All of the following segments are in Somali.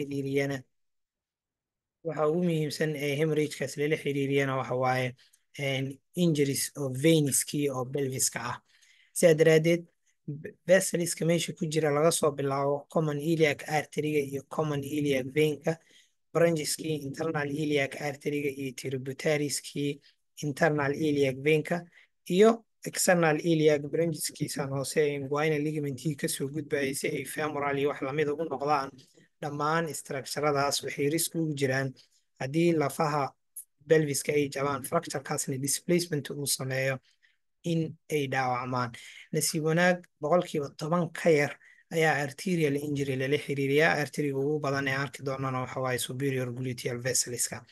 xiriiriyana, waxa ugu muhiimsan ee hemorrhagekaas lala xiriiriyana waxa waaye injuries oo veinskii oo pelviska ah. Sidaa daraadeed vesselska meesha ku jira, laga soo bilaabo common iliac arteryga iyo common iliac veinka, brancheskii internal iliac arteryga iyo tributarieskii internal iliac veinka iyo external iliac brancheskiisan hoose ee inguinal ligamentii kasoo gudbayay si ay femoral iyo wax lamida u noqdaan, dhammaan structuradaas waxay risk ugu jiraan haddii lafaha pelviska ay jabaan, fracturekaasna displacement uu sameeyo, in ay dhaawacmaan. Nasiib wanaag, 10% ka yar ayaa arterial injury lala xiriiriyaa. Arteriga ugu badan ee arki doonana waxa waaye superior gluteal vesselska,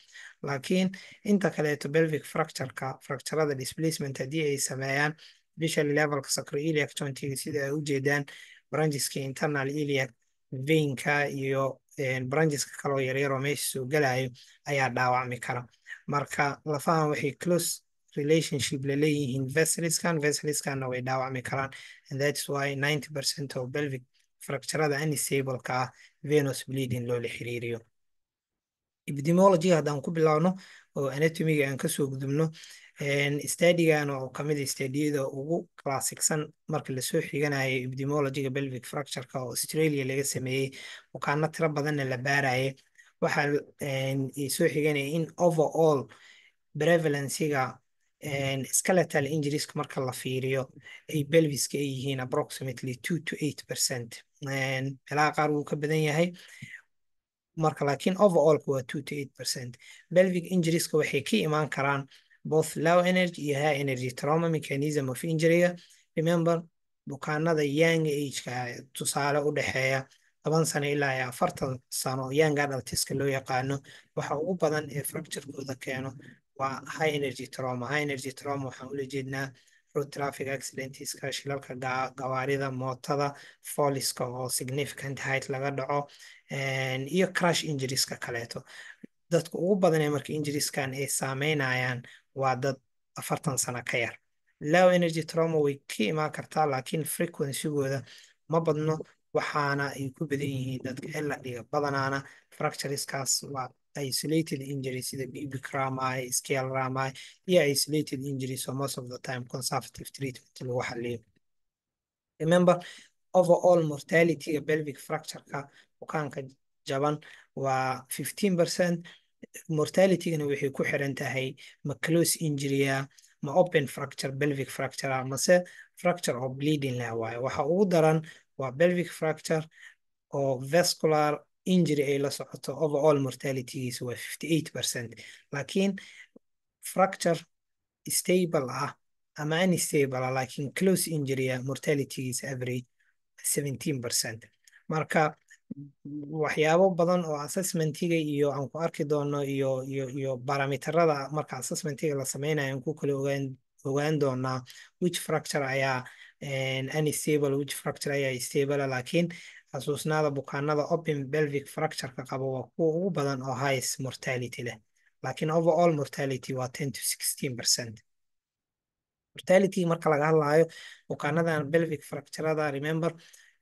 laakiin inta kaleeto pelvic fractureka, fracturada displacement haddii ay sameeyaan, especially levelka sacroiliac jointiga, sida ay ujeedaan, brancheska internal iliac veinka iyo brancheska kaloo yaryar oo meesha soo galayo ayaa dhaawacmi kara. Marka lafahan waxay close relationship la leeyihiin vesselskan, vesselskanna way dhaawacmi karaan, and that's why 90% of pelvic fracturada unstable-ka ah venous bleeding loola xiriiriyo. Epidemiology haddaan ku bilaabno oo anatomiga aan kasoo gudubno, studygan oo kamid ah studiyada ugu classicsan marka lasoo xiganayo epidemiologyga pelvic fractureka oo Australia laga sameeyey, bukaano tiro badanna la baarayay, waxaa soo xiganaya in overall prevalencyga skeletal injuries marka la fiiriyo ay pelviska ay yihiin approximately 2 to 8%. Meelaha qaar wuu ka badan yahay marka, laakiin overallka waa 2 to 8%. Pelvic injurieska waxay ka imaan karaan both low energy iyo high energy trauma. Mechanism of injuryga, remember, bukaanada young ageka, tusaale u dhexeeya 10 sano ilaa iyo 40 sano, young adultska loo yaqaano, waxa ugu badan ee fracturekooda keeno waa high energy trauma. High energy trauma waxaan ula jeednaa road traffic accidentska, shilalka gawaarida, mootada, fallska oo significant height laga dhaco iyo crash injurieska kaleeto. Dadka ugu badan ee marka injurieskan ay saameynayaan waa dad 40 sano ka yar. Low energy trauma way ka imaan kartaa, laakiin frequencygooda ma badno, waxaana ay ku badan yihiin dadka elderlyga. Badanaana fractureskaas waa isolated injury, sida pubic rami, ischial rami iyo isolated injuries, so most of the time conservative treatment lagu xaliyo. Remember, overall mortality pelvic fractureka bukaanka jaban waa 15%. Mortalitygana waxay ku xiran tahay ma close injury, ma open fracture pelvic fracture, mase fracture oo bleeding leh waayo. Waxa ugu daran waa pelvic fracture oo vascular injury ay la socoto, overall mortalitygiisa waa 58%, laakiin fracture stable ah ama unstable ah laakiin close injury ah, mortalitygiisa average 17%. Marka waxyaabo badan oo assessmentiga iyo aan ku arki doono iyo parameterada marka assessmentiga la sameynayo aan ku kala ogaan doonaa which fracture ayaa unstable, which fracture ayaa stable. Laakiin xasuusnaada, bukaanada open pelvic fracture-ka qaba waa kuwa ugu badan oo highest mortality leh, laakiin overall mortality waa 10 to 16%. Mortality marka laga hadlayo bukaanadan pelvic fracturada, remember,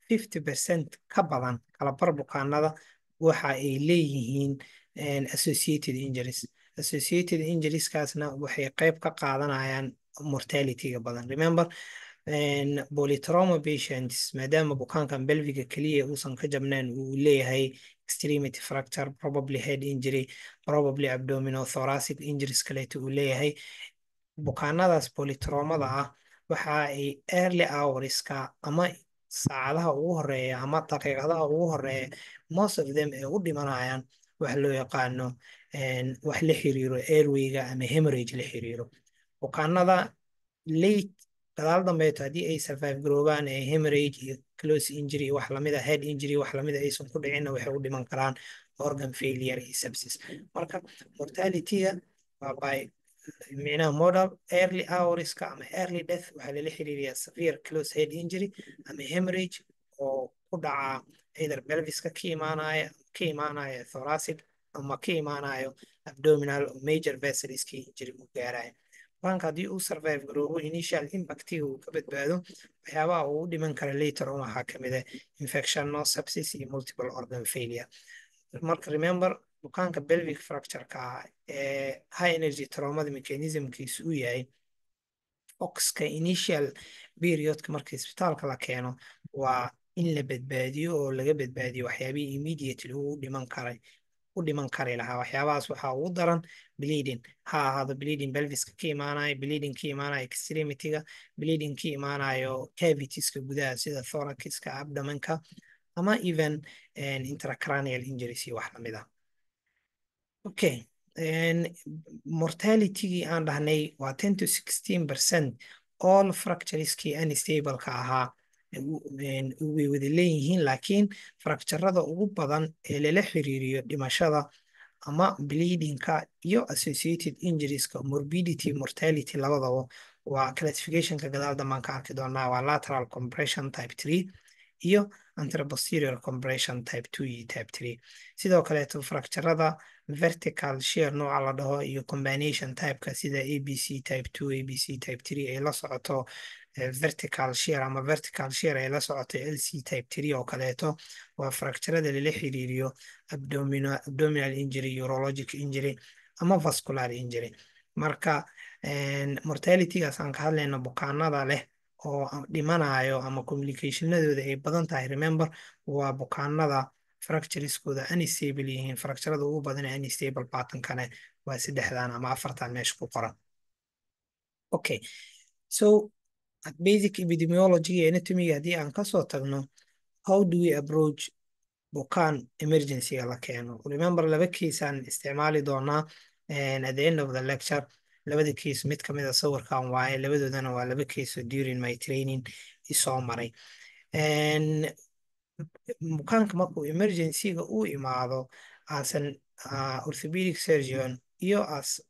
50% ka badan, kala bar bukaanada waxa ay leeyihiin associated injuries. Associated injurieskaasna waxay qayb ka qaadanayaan mortalityga badan. Remember, polytrauma patients, maadaama bukaankan pelviga keliya uusan ka jabnayn, uu leeyahay extremity fracture, probably head injury, probably abdominal thoracic injuries kaleeto uu leeyahay, bukaanadaas polytraumada ah waxa ay early hourska ama saacadaha ugu horeeya ama daqiiqadaha ugu horeeya most of them ay u dhimanayaan wax loo yaqaano wax la xiriiro airwayga ama hemorrhage la xiriiro. Bukaanada late, gadaal dambeeto, haddii ay survive garoobaan ee hemorrhage iyo close injury wax lamida, head injury wax lamida aysan ku dhicinna, waxay u dhiman karaan organ failure iyo sepsis. Marka mortalityga waa by micnaha model early hourska ama early death waxaa lala xiriiriyaa severe close head injury ama hemorrhage oo ku dhaca either pelviska ka imaanaya thoracic ama ka imaanayo abdominal oo major vesselska injury uu gaarayo. Bukaanka haddii uu survive garoobo, initial impactiga uu ka badbaado, waxyaabaha uu u dhiman kara later on waxaa kamid ah infection, sepsis iyo multiple organ failure. Marka remember, bukaanka pelvic fracture-ka ah ee high energy traumada mechanismkiisu uu yahay, focuska initial periodka marka isbitaalka la keeno waa in la badbaadiyo oo laga badbaadiyo waxyaabihii immediately uu dhiman karay, u dhiman kari lahaa. Waxyaabahaas waxaa ugu daran bleeding, ha ahaado bleeding pelviska ka imaanayo, bleeding ka imaanayo extremityga, bleeding ka imaanayo cavitieska gudaha sida thoraciska, abdomenka ama even intracranial injuries iyo wax lamid ah. Okay, mortalitygii aan dhahnay waa 10 to 16% all fractureskii unstable-ka ahaa way wada leeyihiin, laakiin fracturada ugu badan ee lala xiriiriyo dhimashada ama bleedingka iyo associated injurieska, morbidity, mortality labadaba, waa classificationka gadaal dambaan ka arki doonaa, waa lateral compression type 3 iyo anteroposterior compression type 2 iyo type 3. Sidoo kaleeto fracturada vertical shear nooca la dhaho iyo combination typeka sida ABC type 2, ABC type 3 ay la socoto vertical shear ama vertical shear ay la socoto LC type 3 oo kaleeto, waa fracturada lala xiriiriyo abdominal injury, urologic injury ama vascular injury. Marka mortalitygaas aan ka hadlayno, bukaanada leh oo dhimanayo ama complicationadooda ay badan tahay, remember, waa bukaanada fractureskooda unstable yihiin. Fracturada ugu badan ee unstable patternkane waa saddexdan ama afartan meesha ku qoran. Okay, so basic epidemiology iyo anatomy haddii aan kasoo tagno, how do we approach bukaan emergency-ga la keeno? Remember, laba case aan isticmaali doonaa at the end of the lecture. Labada case mid kamid a sawirkan waaye, labadoodana waa laba case oo during my training isoo maray. Bukaanka markuu emergency-ga u imaado, as an orthopedic surgeon iyo as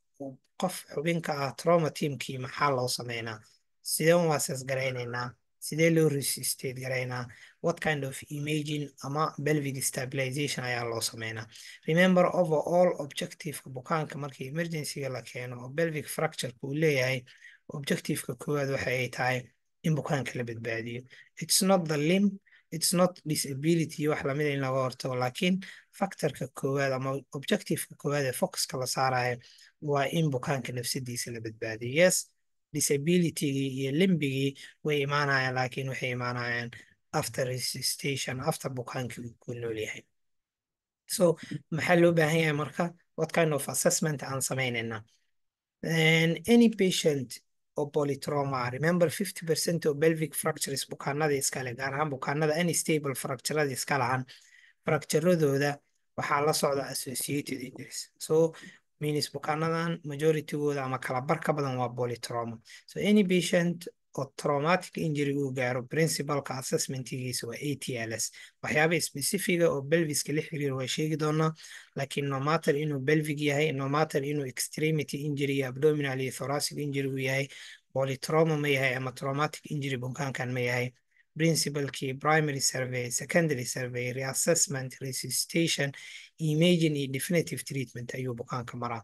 qof xubinka ah trauma teamkii, maxaa loo sameynaa? Sidee u assess garaynaynaa? Sidee loo resuscitate garaynaa? What kind of imaging ama pelvic stabilization ayaa loo sameynaa? Remember, overall objectiveka bukaanka markii emergency-ga la keeno oo pelvic fracture uu leeyahay, objectiveka koowaad waxa ay tahay in bukaanka la badbaadiyo. It's not the limb, it's not disability, wax lamida in laga hortago, laakiin factorka koowaad ama objectiveka koowaad ee focuska la saarayo waa in bukaanka nafsadiisa la badbaadiyo. Yes, disabilitygii iyo limbigii way imaanayaan, laakiin waxay imaanayaan after resuscitation, after bukaankii uu ku nool yahay. So maxaa loo baahan yahay marka? What kind of assessment aan sameynayna? And any patient oo polytrauma, remember, 50% of pelvic fractures bukaanada iskale, gaar ahaan bukaanada unstable fracturada iska lahan, fracturadooda waxaa la socda associated injuries. So means bukaanadan majoritygooda ama kala bar ka badan waa polytrauma. So any patient oo traumatic injury uu gaaro, principalka assessmentigiisa waa ATLS. Waxyaaba specifiga oo pelviska la xiriir waa sheegi doonaa, laakiin no matter inuu pelvic yahay, no matter inuu extremity injury iyo abdominal iyo thoracic injury uu yahay, polytrauma ma yahay ama traumatic injury bukaankan ma yahay, principalkii primary survey, secondary survey, reassessment, resuscitation, imaging iyo definitive treatment ayuu bukaanka maraa.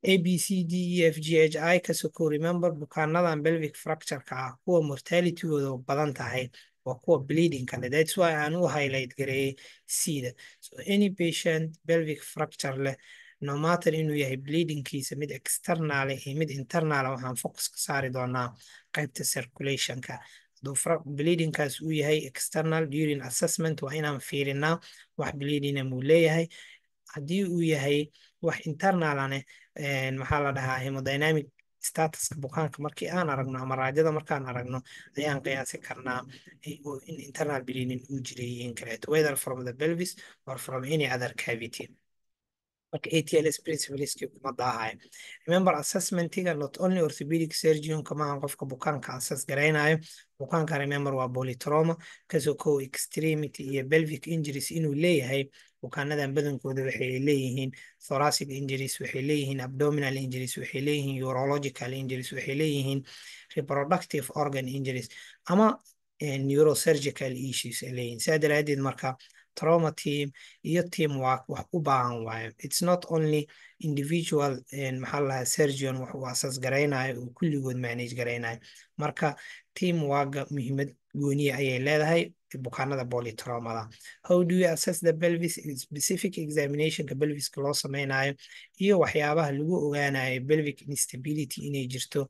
A B C D E F G H I ka soko, remember, bukaanadan pelvic fracture-ka ah kuwa mortalitygooda badan tahay waa kuwa bleeding kale. That's why aan u highlight gareeyay C-da. So any patient pelvic fracture leh, no matter inuu yahay bleedingkiisa mid external iyo mid internal, waxaan focus ka saari doonaa qaybta circulationka. Hadduu bleedingkaas uu yahay external, during assessment waa inaan fiirinaa wax bleedinga muu leeyahay. Haddii uu yahay wax internalane, maxaa la dhahaa, hemodynamic statuska bukaanka markii aan aragno ama raajada markaan aragno ayaan qiyaasi karnaa in internal bleeding uu jiray in kaleeto, whether from the pelvis or from any other cavity. Marka ATLS principleski kuma daahayo. Remember, assessmentiga not only orthopedic surgeon kamahan qofka bukaanka assess garaynayo bukaanka. Remember, waa polytrauma kasoo kow extremity iyo pelvic injuries inuu leeyahay. Bukaanadan badankooda waxay leeyihiin thoracic injuries, waxay leeyihiin abdominal injuries, waxay leeyihiin urological injuries, waxay leeyihiin reproductive organ injuries ama neurosurgical issues ay leeyihiin. Sidaa daraadeed marka trauma team iyo team work wax u baahan waayo. It's not only individual, maxaa la dhahaa, surgeon wax uu assess garaynayo uu kulligood manage garaynayo. Marka teamwork muhiimad gooniya ayay leedahay bukaanada polytraumada. How do you assess the pelvis? Specific examinationka pelviska loo sameynayo iyo waxyaabaha lagu ogaanayo pelvic instability inay jirto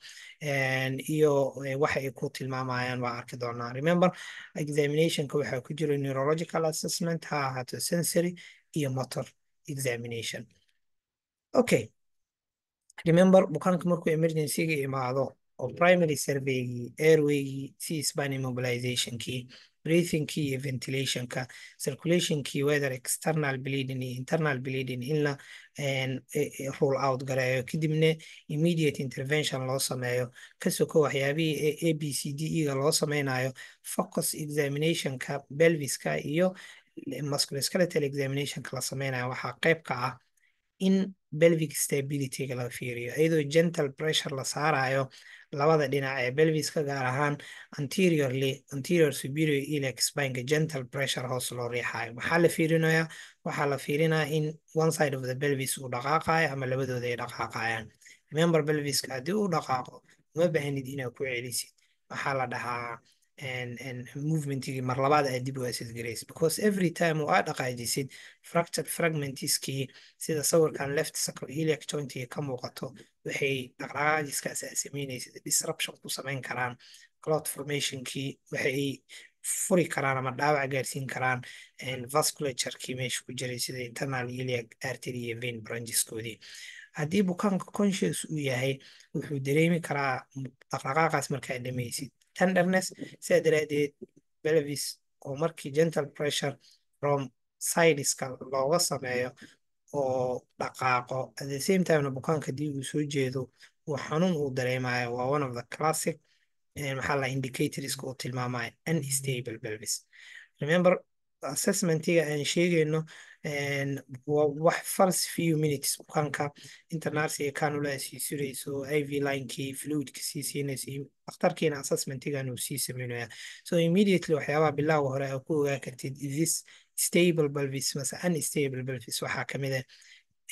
iyo waxa ay ku tilmaamayaan waa arki doonaa. Remember, examinationka waxaa ku jira neurological assessment, ha ahaato sensory iyo motor examination. Okay, remember, bukaanka markuu emergency-ga imaado oo primary surveygii, airwaygii, C spine immobilizationkii, breathingkii iyo ventilationka, circulationkii, whether external bleeding iyo internal bleeding in la rule out gareeyo, kadibna immediate intervention loo sameeyo, ka soko waxyaabihii ABCDE ga loo sameynayo, focus examinationka pelviska iyo musculoskeletal examinationka la sameynayo waxaa qayb ka ah in pelvic stability-ga la fiiriyo, iyadoo gentle pressure la saarayo labada dhinac ee pelviska, gaar ahaan anteriorly, anterior superior iliac spine gentle pressure hoos loo riixayo. Maxaa la fiirinayaa? Waxaa la fiirinayaa in one side of the pelvis uu dhaqaaqayo ama labadooda ay dhaqaaqayaan. Remember, pelviska haddii uu dhaqaaqo, uma baahnid inaad ku celisid, waxaa la dhahaa, movementigii mar labaad aad dib u assess garaysid, because every time oo aad dhaqaajisid, fractured fragmentiskii, sida sawirkan left sacroiliac jointiga ka muuqato, waxay dhaqdhaqaajiskaas aad sameynaysid disruption ku samayn karaan clot formationkii, waxay furi karaan ama dhaawac gaarsiin karaan vasculaturekii meesha ku jiray, sida internal iliac artery iyo vein brancheskoodii. Haddii bukaanka conscious uu yahay, wuxuu dareemi karaa dhaqdhaqaaqaas markaad dhammaysid tenderness. Sidaa daraadeed, pelvis oo markii gentle pressure from sideska looga sameeyo oo dhaqaaqo, at the same time bukaanka haddii uu soo jeedo uu xanuun uu dareemayo, waa one of the classic, maxaa la, indicatorska uu tilmaamayo unstable pelvis. Remember, assessmentiga aan sheegayno waa wax first few minutes bukaanka inta nursiga cannula sii surayso, IV linekii fluidka sii siinayso, dhakhtarkiina assessmentigan uu sii sameynaya. So immediately waxyaabaha bilowga hore aad ku ogaa kartid is this stable pelvis mase unstable pelvis waxaa kamid ah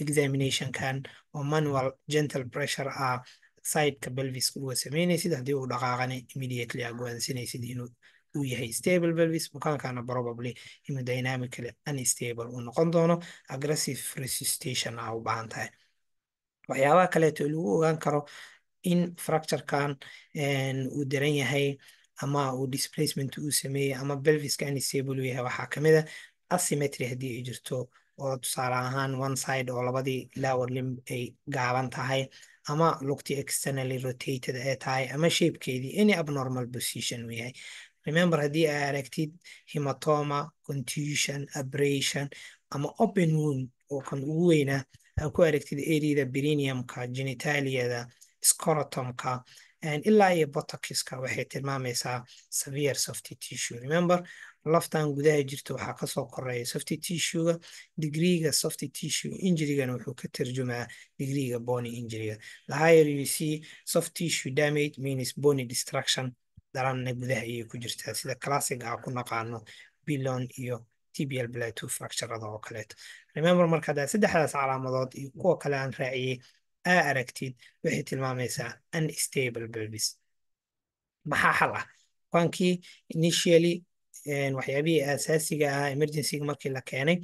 examinationkan oo manual gentle pressure ah sideka pelviska uga sameynaysid. Haddii uu dhaqaaqana, immediately aa go'aansanaysid inuu uu yahay stable pelvis, bukaankana probably hemodynamically unstable uu noqon doono, aggressive resuscitation aa u baahan tahay. Waxyaabaha kaleeto lagu ogaan karo in fracturekan uu daran yahay ama uu displacement uu sameeyey ama pelviska unstable uu yahay waxaa kamid ah asymmetry haddii ay jirto, oo tusaale ahaan one side oo labadii lower limb ay gaaban tahay ama lugtii externally rotated ay tahay ama shapekeedii any abnormal position uu yahay. Remember, haddii ay aragtid hematoma, contusion, abrasion ama open wound oo kan ugu weynaa aa ku aragtid areada perineumka, genitaliada, scrotumka ilaa iyo buttockska, waxay tilmaamaysaa severe soft tissue. Remember, laftan gudaha jirta waxaa kasoo koreeya soft tissue-ga. Degreega soft tissue injurygana wuxuu ka tarjumaa degreega bony injuryga. The higher you see soft tissue damage means bony destruction daranna gudaha ayay ku jirtaa, sida classic ah ku naqaano pilon iyo tibial plateau fracturada oo kaleeto. Remember, marka haddaad saddexdaas calaamadood iyo kuwa kale aan raaciyey aa aragtid, waxay tilmaamaysaa unstable pelvis. Maxaa xal ah? Bukaankii initially waxyaabihii aasaasiga ahaa emergencyga markii la keenay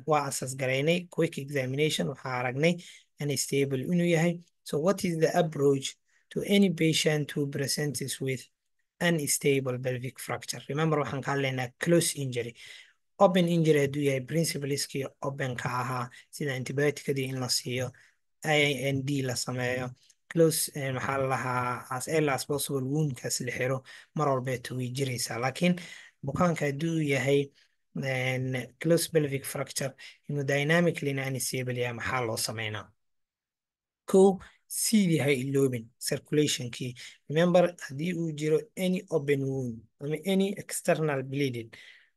waa assess garaynay, quick examination, waxaa aragnay unstable inuu yahay. So what is the approach to any patient who presents with unstable pelvic fracture? Remember, waxaan ka hadlaynaa close injury. Open injury hadduu yahay, principleski openka ahaa sida antibioticadii in la siiyo, I&D la sameeyo, close, maxaa la lahaa, as early as possible woundkaas la xiro, mar walbeeto way jiraysaa. Laakiin bukaanka hadduu yahay close pelvic fracture, hemodynamically unstable yahay, maxaa loo sameynaa? Kow, sidii ha iloobin circulationkii. Remember, haddii uu jiro any open wound ama any external bleeding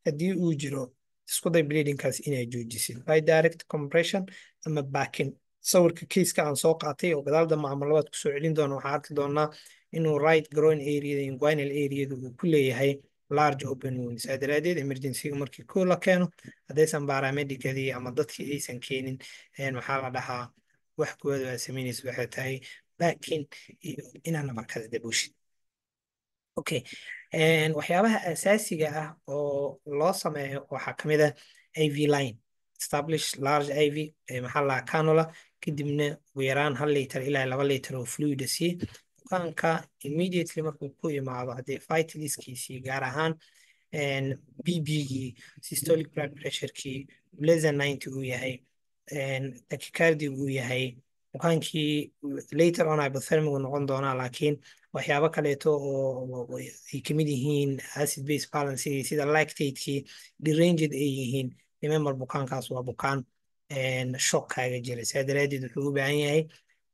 haddii uu jiro, isku day bleedingkaas inay joojisid by direct compression ama packing. Sawirka caseka aan soo qaatay oo gadaal dambe ama labaad kusoo celin doono, waxaan arki doonaa inuu right groin area, inguinal areada uu ku leeyahay large open wound. Saa daraadeed, emergencyga markii koo la keeno, haddaysan paramedicadii ama dadkii aysan keenin, maxaa la dhahaa, wax kuwaad aad samaynaysa waxay tahay packing iyo inaad nabarkada dabuushid. Okay, waxyaabaha asaasiga ah oo loo sameeyo waxaa kamid ah IV line, establish large IV, maxaa la dhahaa, cannula, kadibna ugu yaraan 1 liter ilaa 2 liter oo fluid sii bukaanka immediately markuu ku imaado. Haddii vitalskiisii, gaar ahaan BP-gii, systolic blood pressure-kii, less than 90 uu yahay, tachycardia uu yahay bukaankii, later on hypothermic uu noqon doonaa, laakiin waxyaabo kaleeto oo ay kamid yihiin acid base balance sida lactate-kii deranged ay yihiin, remember, bukaankaas waa bukaan shock kaaga jira. Sidaa daraadeed wuxuu u baahan yahay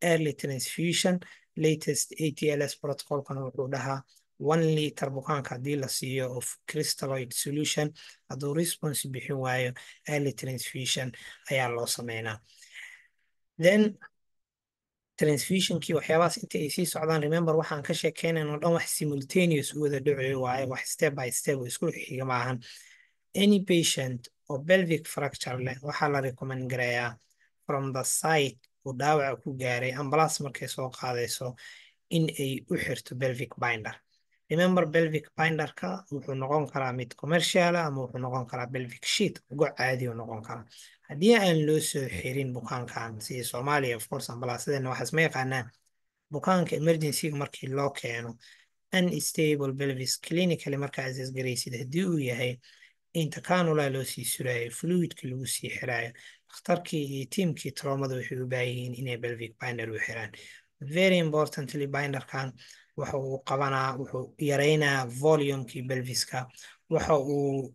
early transfusion. Latest ATLS protocolkana wuxuu dhahaa 1 liter bukaanka haddii la siiyo of crystalloid solution, hadduu response bixin waayo, early transfusion ayaa loo sameynaa. Then transfusionkii, waxyaabahaas inta ay sii socdaan, remember, waxaan ka sheekeynayn oo dhan wax simultaneous u wada dhacayo waaye, wax step by step oo isku xiga maahan. Any patient oo pelvic fracture leh waxaa la recommend gareeyaa from the site uu dhaawaca ku gaaray, ambulance markay soo qaadayso, in ay u xirto pelvic binder. Remember, pelvic binderka wuxuu noqon karaa mid commercial ah ama wuxuu noqon karaa pelvic sheet, go caadi uu noqon karaa. Haddii aan loo soo xirin bukaankan, sida Soomaaliya, of course ambulancedeena waxaas ma yaqaanaan, bukaanka emergency markii loo keeno, unstable pelvis clinically markaa assess garaysid haddii uu yahay, inta cannula loo sii suraayo, fluidka lagu sii xiraayo, dhakhtarkii iyo tiimkii traumada waxay u baahan yihiin inay pelvic binder u xiraan. Very importantly, binderkan waxa uu qabanaa, wuxuu yareynaa volumekii pelviska, waxa uu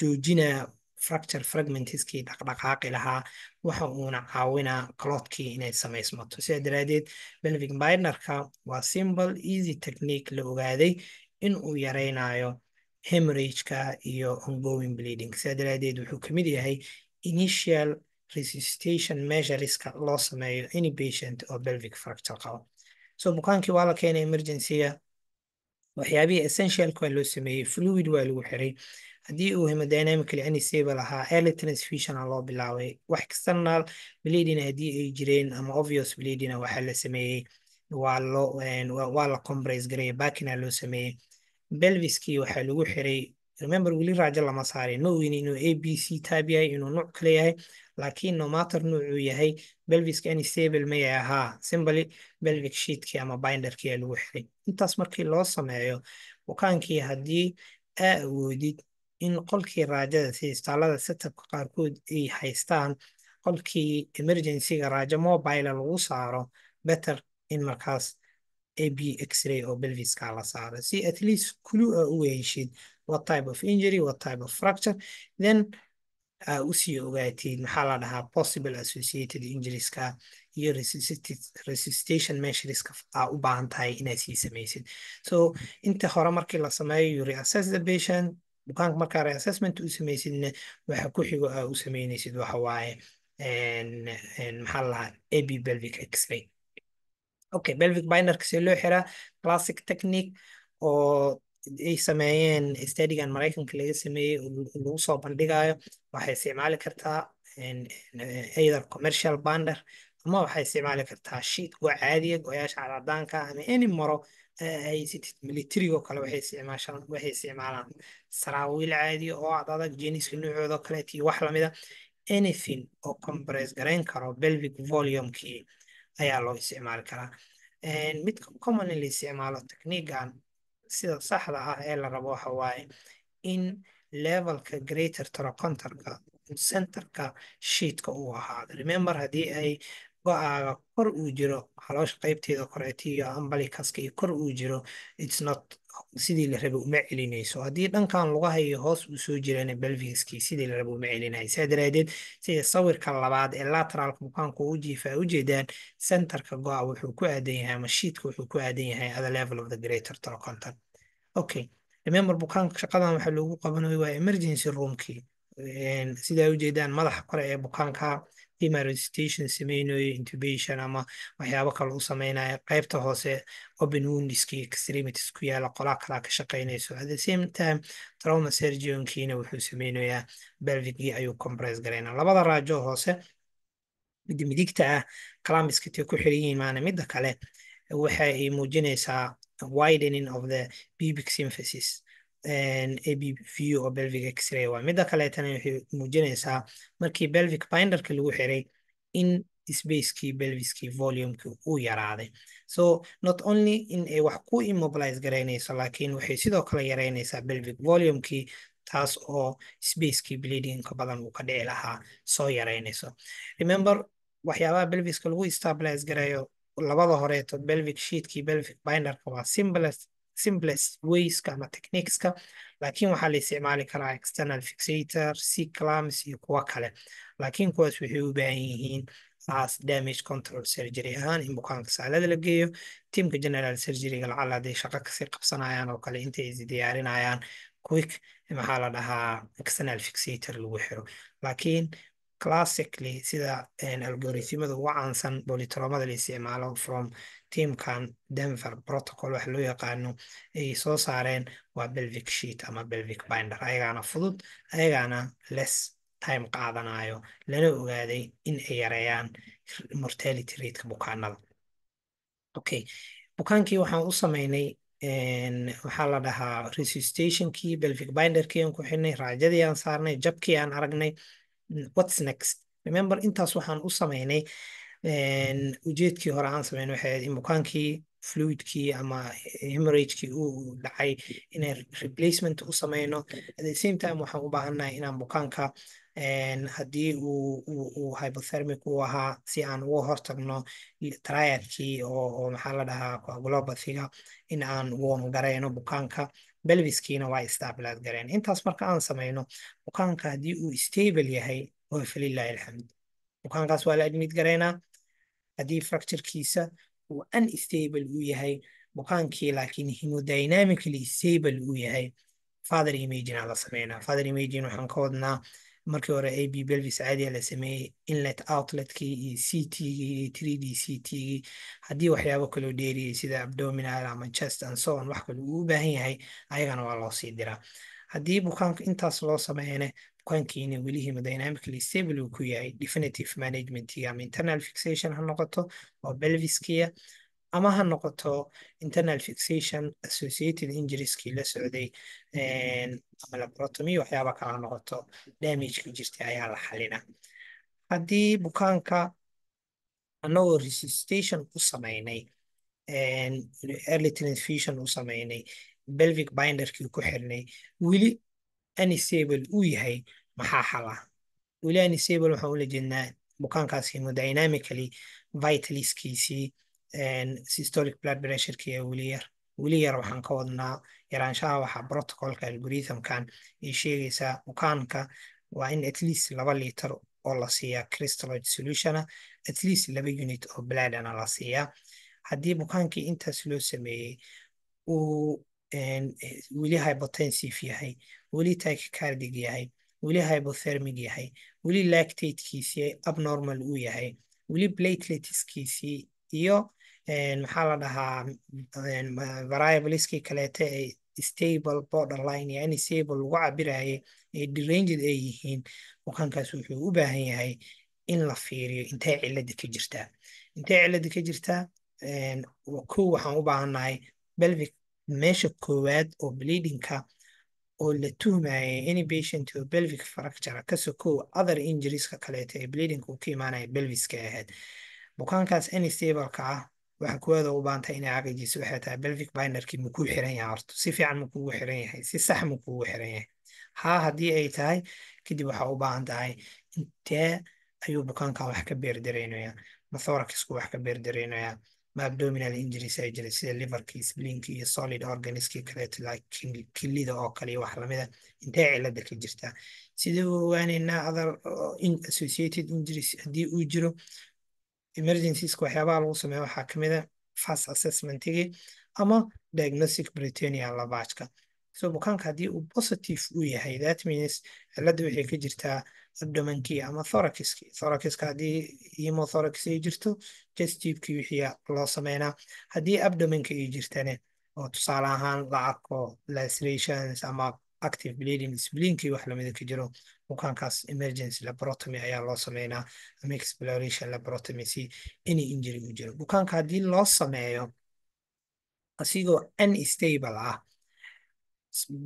joojinaa fracture fragmentskii dhaqdhaqaaqi lahaa, waxa uuna caawinaa clotkii inay samaysmato. Sidaa daraadeed pelvic binderka waa simple, easy technique la ogaaday in uu yareynayo hemorrhage-ka iyo ongoing bleeding. Sidaa daraadeed wuxuu kamid yahay initial resuscitation measureska loo sameeyo any patient oo pelvic fracture qabo. So bukaankii waa la keenay emergency-ga, waxyaabihii essentialka waa loo sameeyey, fluid waa lagu xiray. Haddii uu hemodynamically unstable ahaa, early transfusion aa loo bilaabay. Wax external bleeding haddii ay jireen ama obvious bleeding, waxaa la sameeyey, waa la compress gareeyay, packing loo sameeyey. Pelviskii waxaa lagu xiray, remember, weli raajo lama saarin, ma ogin inuu ABC type yahay, inuu nuuc kale yahay, laakiin no matter nuucuu yahay, pelviska unstable ma yahay? Ahaa. Simply pelvic sheetkii ama binderkii aa lagu xiray. Intaas markii loo sameeyo bukaankii, haddii aa awoodid in qolkii raajada, sida isbitaalada setupka qaarkood ay haystaan, qolkii emergencyga raajo mobile lagu saaro, better in markaas AP x-ray oo pelviska la saaro, si at least clue aa u heshid what type of injury, what type of fracture, then aa usii ogaatid, maxaa la dhahaa, possible associated injurieska iyo resuscitation measureska aa u baahan tahay inaad sii samaysid. So inta hore markii la sameeyo, you reassess the patient. Bukaanka markaa reassessment u samaysidna, waxa ku xigo aa u sameynaysid waxa waaye, maxaa la dhahaa, AP pelvic x-ray. Okay, pelvic binderka see loo xiraa? Classic technique oo ay sameeyeen studygan Maraykanka laga sameeyey oo lagu soo bandhigayo, waxay isticmaali kartaa either commercial binder ama waxay isticmaali kartaa sheet, go caadiya, go'yaasha cadcadaanka ama any maro haysatid. Militarigo kale waxay isticmaalaan saraawiil caadiya oo ad adag, jeaniska noocooda kaleet iyo wax lamida. Anything oo compress garayn karo pelvic volumekii ayaa loo isticmaali karaa. Midka commonly la isticmaalo techniquegan, sida saxda ah ee la rabo waxa waaye in levelka greater trochanterka centerka sheetka uu ahaado. Remember, haddii ay go-aaga kor uu jiro, caloosha qaybteeda koreeta iyo umbilicuska iyo kor uu jiro, it's not sidii la rabay uma celinayso. Haddii dhankan lugaha iyo hoos uu soo jirana, pelviskii sidii la rabay uma celinayo. Sidaa daraadeed, sida sawirka labaad ee lateralka bukaanku u jiifa ay ujeedaan, centerka go-a wuxuu ku aadan yahay ama sheetka wuxuu ku aadan yahay at the level of the greater trochanter. Okay, remember, bukaanka shaqadan waxaa loogu qabanayo waa emergency roomkii. Sidaa ujeedaan, madaxa kore ee bukaanka team resuscitation sameynayo, intubation ama waxyaabo kale u sameynaya. Qaybta hoose, open woundskii extremities ku yaala, qolaa kalaa ka shaqeynayso. At the same time, trauma surgeonkiina wuxuu sameynayaa pelvicgii ayuu compress garaynaa. Labada raajo hoose, midda midigta ah clampska tay ku xiran yihiin maana, midda kale waxa ay muujinaysaa Widening of the pubic symphysis AP view oo pelvic x-ray waa. Midda kaleetana waxay muujinaysaa markii pelvic binderka lagu xiray in spacekii pelviskii volumekii uu yaraaday. So not only in ay wax ku immobilize garaynayso, laakiin waxay sidoo kale yaraynaysaa pelvic volumekii, taas oo spacekii bleedingka badan uu ka dhici lahaa soo yaraynayso. Remember, waxyaabaha pelviska lagu stabilize garayo labada horeeto, pelvic sheetkii, pelvic binderka, waa simplest wayska ama techniqueska, laakiin waxaa la isticmaali karaa external fixator, C clamps iyo kuwo kale, laakiin kuwaas waxay u baahan yihiin as damage control surgery ahaan in bukaanka saalada la geeyo, teamka general surgeryga lacala hadday shaqo kasii qabsanayaan oo kale, intay is diyaarinayaan, quick maxaa la dhahaa external fixator lagu xiro. Laakiin classically, sida algorithmada ugu caansan polytraumada la isticmaalo from teamkan Denver protocol wax loo yaqaano ay soo saareen, waa pelvic sheet ama pelvic binder. Ayagaana fudud, ayagaana less time qaadanayo, lana ogaaday in ay yareeyaan mortality rateka bukaanada. Okay, bukaankii waxaan u sameynay waxaa la dhahaa resuscitationkii, pelvic binderkii aan ku xidhnay, raajadii aan saarnay, jabkii aan aragnay. What's next? Remember, intaas waxaan u sameynay, ujeedkii hore aan sameynay waxay ahayd in bukaankii fluidkii ama hemorrhagekii uu dhacay inay replacement u sameyno. At the same time, waxaan u baahannahay inaan bukaanka haddii uu hypothermic uu ahaa, si aan uga hortagno triadkii oo maxaa la dhahaa coagulopathyga, in aan warm gareyno bukaanka, pelviskiina waa stabilize gareen. Intaas marka aan sameyno, bukaanka haddii uu stable yahay, waa falillahi alxamd, bukaankaas waa la admit gareynaa. Haddii fracturekiisa uu unstable uu yahay bukaankii, laakiin hemodynamically stable uu yahay, further imaging aa la sameynaa. Further imaging waxaan ka wadnaa markii hore AP pelvis caadiya la sameeyey, inlet outletkii iyo CT-gii iyo 3D CT-gii. Haddii waxyaabo kaloo dheeriyay sida abdominal ama chest and so on wax kale uu u baahan yahay, ayagana waa loo sii diraa. Haddii bukaanka intaas loo sameeyane, bukaankiina weli hemodynamically stable uu ku yahay, definitive managementiga ama internal fixation ha noqoto oo pelviskiya, ama ha noqoto internal fixation associated injurieskii la socday, ama laparotomy, waxyaaba kale ha noqoto, damageki jirtay ayaa la xalina. Haddii bukaanka annagoo resuscitation u sameynay, early transfusion u sameynay, pelvic binderkii ku xirnay, weli unstable uu yahay, maxaa xal ah? Weli unstable waxaan ula jeednaa bukaankaas hemodynamically vitalskiisii, systolic blood pressurekii ee weli yar. Weli yar waxaan ka wadnaa yaraanshaha waxaa protocolka algorithmkan ay sheegaysaa bukaanka waa in at least 2 liter oo la siiyaa crystalloid solutiona, at least 2 unit oo bloodana la siiyaa. Haddii bukaankii intaas loo sameeyey uu weli hypotensive yahay, weli tachycardic yahay, weli hypothermic yahay, weli lactatekiisii abnormal uu yahay, weli plateletskiisii iyo maxaa la dhahaa variableskii kaleete ay stable, borderline iyo unstable lagu cabirayay ay deranged ay yihiin, bukaankaas wuxuu u baahan yahay in la fiiriyo intee cilada ka jirtaa. Intee cilada ka jirtaa? Kow, waxaan u baahannahay pelvic meesha koowaad oo bleedingka oo la tuhmayay any patient oo pelvic fracture kasoo kow other injurieska kaleeto ee bleedingka uu ka imaanaya pelviska ahayd. Bukaankaas unstable-ka ah waxa koowaad oo u baahan inay xaqiijiso waxay tahay pelvic binderkii makuu xiran yahay horta, si fiican ma kuugu xiran yahay, si sax ma kuugu xiran yahay? Haa haddii ay tahay, kadib waxaa u baahan tahay intee ayuu bukaankan wax ka beerdareynaya? Ma thoraxku wax ka beerdareynaya? Ma abdominal injuries ay jira sida liverkii, spleenki iyo solid organskii kaleeto like kilida oo kale iyo wax lamida? Intee cilada ka jirtaa? Sidee u ogaaneynaa other associated injuries haddii uu jiro? Emergencieska waxyaabaha lagu sameeyo waxaa kamid a fast assessmentigii ama diagnostic peritoneal lavageka. So bukaanka haddii uu positive uu yahay, that means cilada waxay ka jirtaa abdomenkii ama thoraciskii. Thoraciska haddii hemothorax ay jirto, chest tubekii wixii loo sameynaa. Haddii abdomenka ay jirtane, oo tusaale ahaan la arko lacerations ama active bleeding, spleenkii wax lamida ka jiro, bukaankaas emergency laparotomy ayaa loo sameynaa ama exploration laparotomy si any injury uu jiro. Bukaanka haddii loo sameeyo Asigoo unstable ah,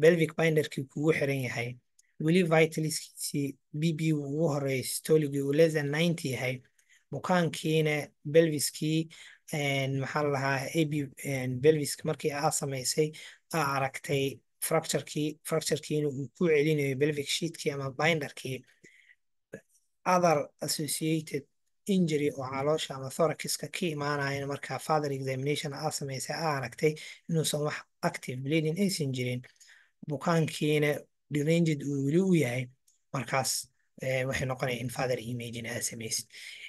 pelvic binderkii kugu xiran yahay, weli vitalskiisii BP ugu horeeyay systolicgii uu less than 90 yahay, bukaankiina pelviskii, maxaa la lahaa, AP pelviska markii aa samaysay aa aragtay fracturekii, fracturekiina uu ku celinayo pelvic sheetkii ama binderkii, other associated injury oo caloosha ama thoraciska ka imaanayana markaa further examination aa samaysay aa aragtay inuusan wax active bleeding aysan jirin, bukaankiina deranged uu weli u yahay, markaas waxay noqonaya in further imaging aa samaysid.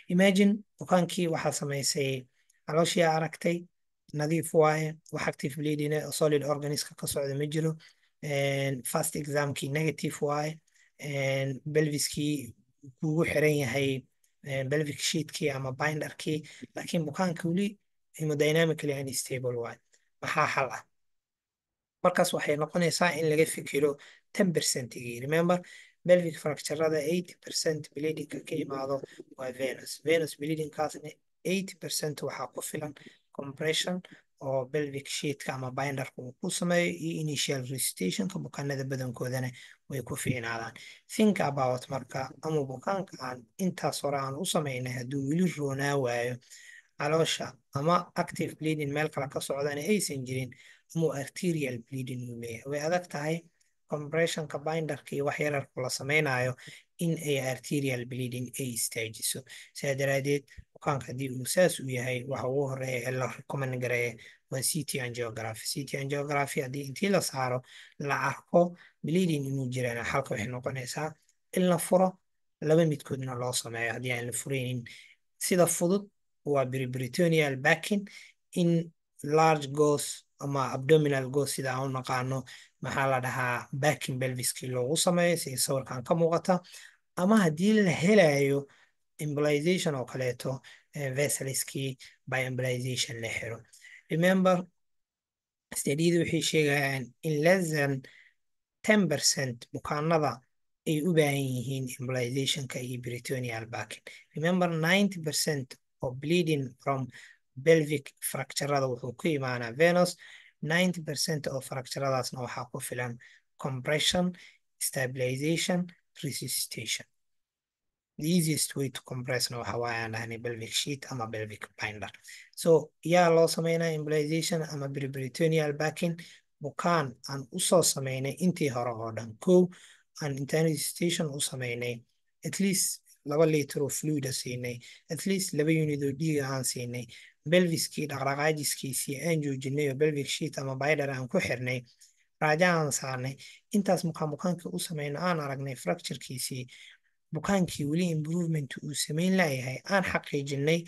Imagine bukaankii waxaa samaysay, calooshii aa aragtay, nadiif waaye, wax active bleeding solid organiska ka socda ma jiro, first examkii negative waaye, pelviskii kugu xiran yahay pelvic sheetkii ama binderkii, laakiin bukaanka weli hemodynamically unstable waaye. Maxaa xal ah? Markaas waxay noqonaysaa in laga fikiro 10 percentigii. Remember, pelvic fracturada 80% bleedingka ka imaado waa venous. Venous bleedingkaasna 80% waxaa ku filan compression oo pelvic sheetka ama binderka uu ku sameeyo iyo initial resuscitationka. Bukaanada badankoodana way ku fiicnaadaan. Think about marka ama bukaanka aan intaas hore aan u sameynay hadduu weli roonaa waayo caloosha ama active bleeding meel kale ka socdana aysan jirin ama arterial bleeding uu leeyahay, way adag tahay compressionka binderka iyo wax yararku la sameynayo in ay arterial bleeding ay istaajiso. Sidaa daraadeed, bukaanka haddii uu saas u yahay, waxa ugu horeeya ee la recommend gareeya waa CT angiography. CT angiography haddii intii la saaro la arko bleeding inuu jirana, xalka waxay noqonaysaa in la furo, laba midkoodna loo sameeyo. Haddii aan la furaynin, sida fudud waa preperitoneal packing, in large gauze ama abdominal gauze sida aan u naqaano, maxaa la dhahaa, packing pelviskii loogu sameeyo sida sawirkan ka muuqata, ama haddii la helayo embolization oo kaleeto, vesselskii by embolization la xiro. Remember, studyada waxay sheegayaan in less than 10% bukaanada ay u baahan yihiin embolizationka iyo peritoneal packing. Remember, 90% of bleeding from pelvic fracturada wuxuu ku imaanaa venous. 90% oo fracturadaasna waxaa ku filan compression, stabilization, resuscitation. The easiest way to compressna waxa waaye aan dhahnay pelvic sheet ama pelvic binder. So yaa loo sameynaa embolization ama preperitoneal packing? Bukaan aan usoo sameynay intii hore oo dhan, kow, aan intaan resuscitation u sameynay, at least 2 liter oo fluida siinay, at least 2 unit oo dhiiga aan siinay, pelviskii dhaqdhaqaajiskiisii aan joojinay oo pelvic sheet ama binder aan ku xirnay, raaja aan saarnay, intaas mukaan bukaankii u sameyno, aan aragnay fracturekiisii, bukaankii weli improvement uu sameyn layahay, aan xaqiijinay,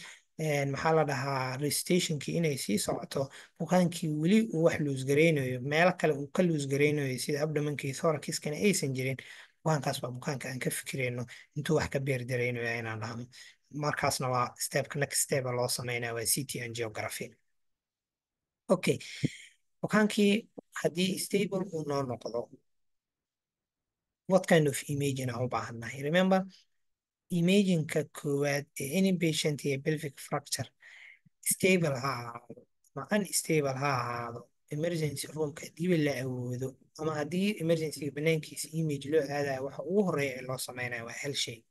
maxaa la dhahaa, resuscitationkii inay sii socoto, bukaankii weli uu wax lose gareynayo, meelo kale uu ka lose gareynayo sida abdomenka iyo thoraciskana aysan jirin, bukaankaas waa bukaanka aan ka fikirayno intuu wax ka beer dareynayo inaan dhahno. Markaasna waa stepka next step loo sameynaya waa CT angiography. Okay, bukaankii haddii stable uu noo noqdo, what kind of imaging aan u baahannahay? Remember, imagingka koowaad ee any patient ee pelvic fracture, stable ha ahaado ama unstable ha ahaado, emergency roomka hadiiba la awoodo ama haddii emergencyga banaankiisa image loo aadayo, waxa ugu horeeya ee loo sameynayo waa hal shay,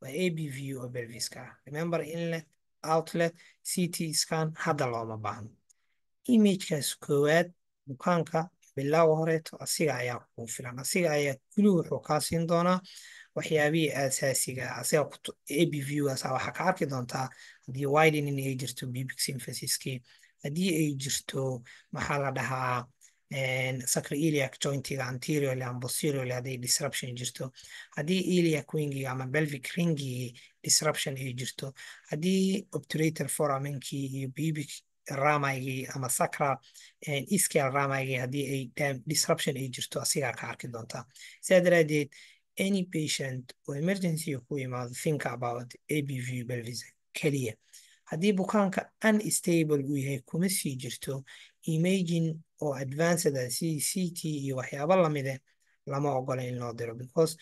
waa APV oo pelviska ah. Remember, inlet, outlet, CT scan hadda looma baahno. Imagekaas koowaad bukaanka bilowga horeeto asiga ayaa kugu filan. Asiga ayaa kuli wuxuu kaa siin doonaa waxyaabihii aasaasiga ah. Asiga APV-gaas waxaa ka arki doontaa haddii widening ay jirto pubic symphysiskii, haddii ay jirto, maxaa la dhahaa, sacroiliac jointiga anteriorly and posteriorly hadday disruption jirto, haddii iliac wingiga ama pelvic ringigii disruption ay jirto, haddii obturator foramenkii iyo pubic ramigii ama sacral ischial ramigii haddii ay disruption ay jirto, asigaa ka arki doontaa. Sidaa daraadeed, any patient oo emergency ku yimaado, think about APV pelvis keliya. Haddii bukaanka unstable uu yahay, kuma sii jirto imaging oo advanced ah si CT iyo waxyaabo lamid eh lama ogola in loo diro, because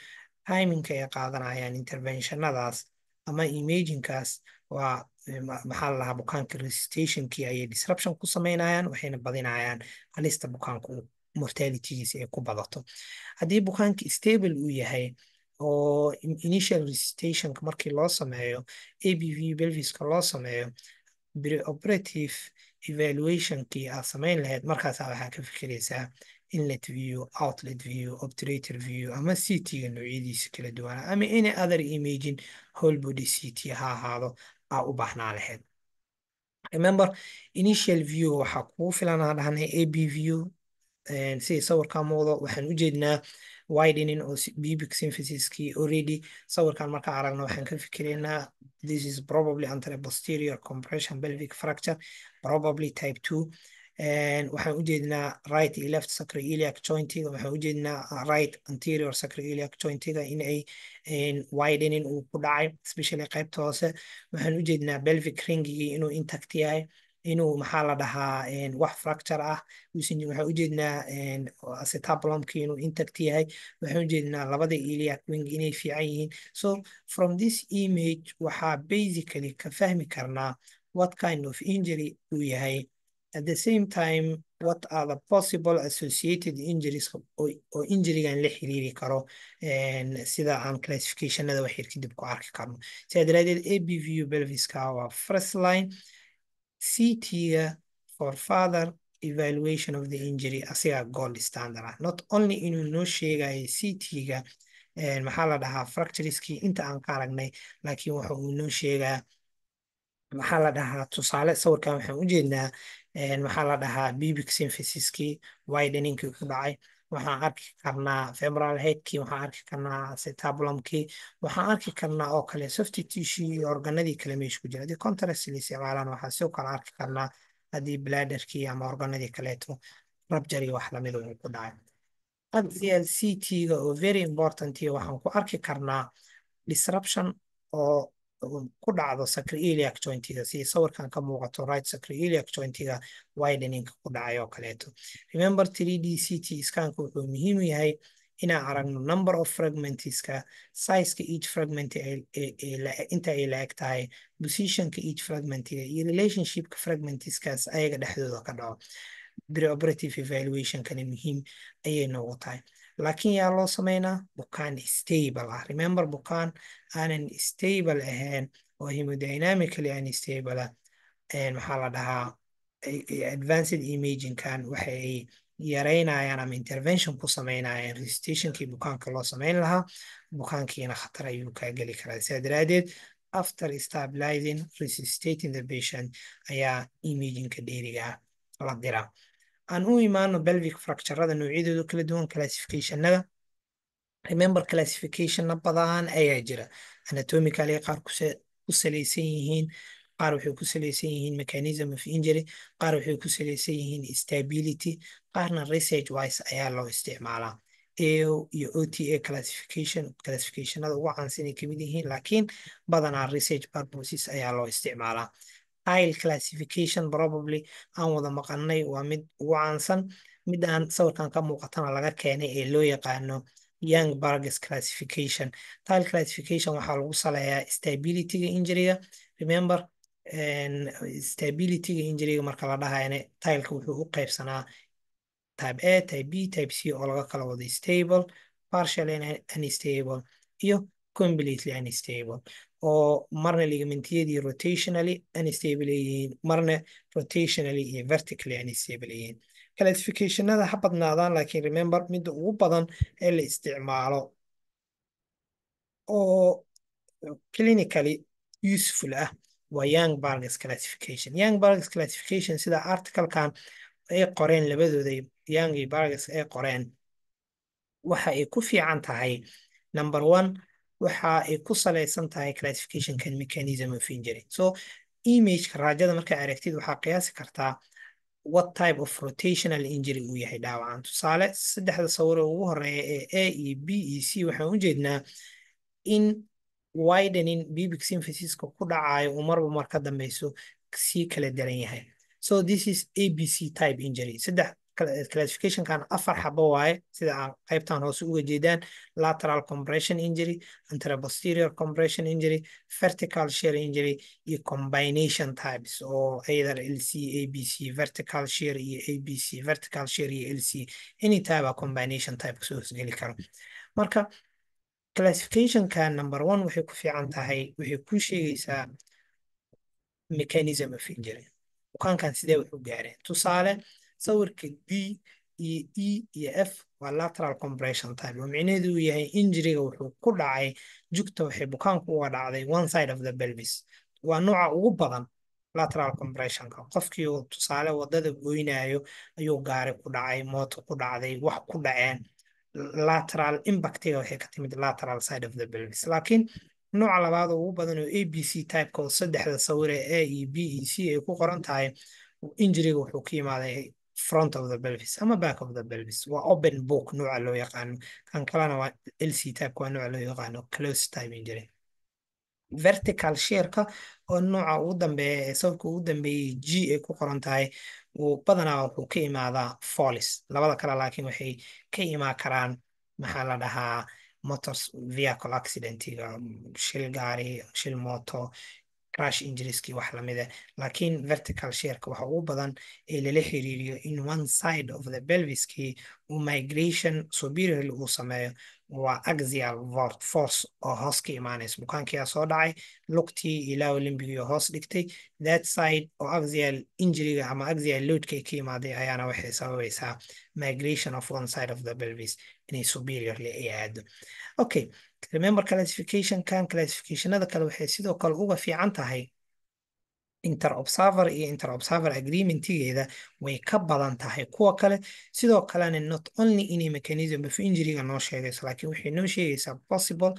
timingka ay qaadanayaan interventionadaas ama imagingkaas waa Maxaa la lahaa, bukaanka resuscitationkii ayay disruption ku sameynayaan, waxayna badinayaan halista bukaanka uu mortalitygiisa ay ku badato. Haddii bukaanka stable uu yahay oo initial resuscitationka markii loo sameeyo APV pelviska loo sameeyo, preoperative evaluationkii aad samayn lahayd, markaasaa waxaa ka fikiraysaa inlet view, outlet view, obturator view ama CT-ga noocyadiisa kala duwan ama any other imaging, whole body CT ha ahaado, aa u baahnaa lahayd. Remember, initial view waxaa kugu filan aan dhahnay AP view. Sida sawirkaa muuqdo, waxaan u jeednaa widening oo pubic symphysiskii. Already sawirkan markaan aragno, waxaan ka fikiraynaa this is probably anteroposterior compression pelvic fracture, probably type 2. Waxaan u jeednaa right iyo left sacroiliac jointiga. Waxaan u jeednaa right anterior sacroiliac jointiga in ay widening uu ku dhacay, especially qaybta hoose. Waxaan u jeednaa pelvic ringigii inuu intact yahay, inuu, maxaa la dhahaa, wax fracture ah uusan jirin. Waxaan u jeednaa acetabulumkii inuu intact yahay. Waxaan u jeednaa labada iliac wing inay fiican yihiin. So from this image waxaa basically ka fahmi karnaa what kind of injury uu yahay, at the same time what are the possible associated injuries oo injurygan la xiriiri karo, sida aan classificationada wax yar kadib ku arki karno. Sidaa daraadeed, AP view pelviska waa first line. CT-ga for further evaluation of the injury asigaa gold standard ah. Not only inuu noo sheegayo CT-ga, maxaa la dhahaa, fractureskii inta aan ka aragnay, laakiin waxa uu noo sheegaa, maxaa la dhahaa, tusaale sawirkan waxaan u jeednaa, maxaa la dhahaa, pubic symphysiskii wideningkii ku dhacay. Waxaan arki karnaa femoral headkii, waxaan arki karnaa acetabulumkii, waxaan arki karnaa oo kale soft tissue iyo organadii kale meesha ku jira. Haddii contrast la isticmaalaan, waxaan sidoo kale arki karnaa haddii bladderkii ama organadii kaleeto rupture iyo wax lamid uu ku dhacay. Axial CT-ga oo very important, iyo waxaan ku arki karnaa disruption oo ku dhacdo sacroiliac jointiga, sida sawirkan ka muuqato, right sacroiliac jointiga wideningka ku dhacay oo kaleeto. Remember, 3D CT scanka wuxuu muhiim u yahay inaan aragno number of fragmentska, sizeka each fragment inta ay la eg tahay, positionka each fragmentiga iyo relationshipka fragmentskaas ayaga dhexdooda ka dhaco. Preoperative evaluationkani muhiim ayay noogu tahay, laakiin yaa loo sameynaa? Bukaan stable ah. Remember, bukaan aanan stable ahayn oo hemodynamically unstable ah, maxaa la dhahaa, advanced imagingkan waxa ay yareynayaan ama intervention ku sameynayaan resuscitationkii bukaanka loo sameyn lahaa, bukaankiina khatar ayuu kaa geli karaa. Sidaa daraadeed, after stabilizing, resuscitating the patient ayaa imagingka dheeriga ah la diraa. Aan u imaano pelvic fracturada noocyadooda kala duwan, classificationada. Remember, classificationna badan ayaa jira. Anatomically qaar ku salaysan yihiin, qaar waxay ku salaysan yihiin mechanism of injury, qaar waxay ku salaysan yihiin stability, qaarna research wise ayaa loo isticmaalaa. AO iyo OTA classification classificationada ugu caansan ay kamid yihiin, laakiin badanaa research purposes ayaa loo isticmaalaa. Tile classification probably aan wada maqanay, waa mid ugu caansan. Mid aan sawirkan ka muuqatana laga keenay ee loo yaqaano Young Burgess classification. Tile classification waxaa lagu saleeyaa stabilityga injuryga. Remember, stabilityga injuryga marka la dhahayana, tileka wuxuu u qaybsanaa type A, type B, type C, oo laga kala wado stable, partially unstable iyo completely unstable, oo marna ligamentiyadii rotationally unstable ay yihiin, marna rotationally iyo vertically unstable ay yihiin. Classificationada ha badnaadaan, laakiin remember, midda ugu badan ee la isticmaalo oo clinically useful ah waa Young Burgess classification. Young Burgess classification, sida articlekan ay qoreen labadooda, Young iyo Burgess ay qoreen, waxa ay ku fiican tahay, number one, waxa ay ku salaysan tahay classificationkan mechanism of injury. So imageka raajada markaa aragtid, waxaa qiyaasi kartaa what type of rotational injury uu yahay dhaawacan. Tusaale, saddexda sawir ee ugu horeeya ee A iyo B iyo C, waxaan u jeednaa in widening pubic symphysiska ku dhacayo uu marba mar ka dambeyso sii kala daran yahay. So this is ABC type injury. Saddex Classificationkan afar xabo waaye, sida aan qaybtan hoose uga jeedaan: lateral compression injury, anteroposterior compression injury, vertical shear injury iyo combination types oo either LC, ABC, vertical shear iyo ABC, vertical shear iyo LC, any type a combination type kasoo hoosgeli karo. Marka classificationka number one waxay ku fiican tahay, waxay ku sheegaysaa mechanism of injury, bukaankan sidee wax u gaareen. Tusaale, sawirka D iyo E iyo F waa lateral compression type, oo micnaheedu uu yahay injuryga wuxuu ku dhacay, jugta waxay bukaanku uga dhacday one side of the pelvis. Waa nooca ugu badan lateral compressionka. Qofkii uu tusaale wadada goynayo ayuu gaari ku dhacay, mooto ku dhacday, wax ku dhaceen, lateral impactiga waxay ka timid lateral side of the pelvis. Laakiin nooca labaad oo ugu badan oo ABC typeka, oo saddexda sawir ee A iyo B iyo C ay ku qoran tahay, injuryga wuxuu ka yimaaday front of the pelvis ama back of the pelvis. Waa open book nooca loo yaqaano. Kan kalena waa LC type, waa nooca loo yaqaano close type injury. Vertical shearka oo nooca ugu dambeeya ee sawirka ugu dambeeyay G ay ku qoran tahay, uu badanaa wuxuu ka imaadaa falls. Labada kale laakiin waxay ka imaan karaan, maxaa la dhahaa, motor vehicle accidentiga, shil gaari, shil moto, crash injurieski, wax lamida. Laakiin vertical shearka waxa ugu badan ee lala xiriiriyo in one side of the pelviskii uu migration superiorly uu sameeyo waa axial force oo hoos ka imaanaysa. Bukaankiyaa soo dhacay, lugtii ilaa limbigii hoos dhigtay, that side oo axial injuryga ama axial loadka ay ka imaaday ayaana waxay sababaysaa migration of one side of the pelvis inay superiorly ay aado. Okay, remember, classificationkan classificationada kale waxay sidoo kale uga fiican tahay interobserver iyo interobserver agreementigeeda way ka badan tahay kuwa kale. Sidoo kalena not only inay mechanism of injuryga noo sheegayso, laakiin waxay noo sheegaysaa possible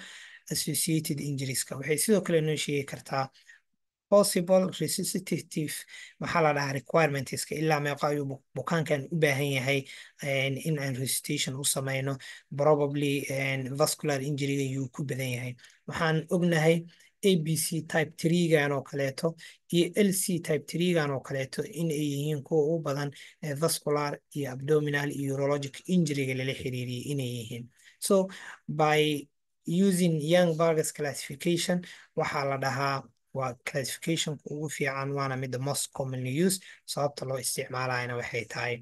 associated injurieska. Waxay sidoo kale noo sheegi kartaa possible resuscitative, maxaa la dhahaa, requirementska, ilaa meeqa ayuu bukaankan u baahan yahay in aan resuscitation u sameyno. Probably vascular injuryga yuu ku badan yahay. Waxaan ognahay ABC type 3gan oo kaleeto iyo LC type 3gan oo kaleeto in ay yihiin kuwa ugu badan ee vascular iyo abdominal iyo urologic injuryga lala xiriiriyay inay yihiin. So by using Young Vargas classification, waxaa la dhahaa waa classificationka ugu fiican, waana midda most commonly used. Sababta loo isticmaalayana waxay tahay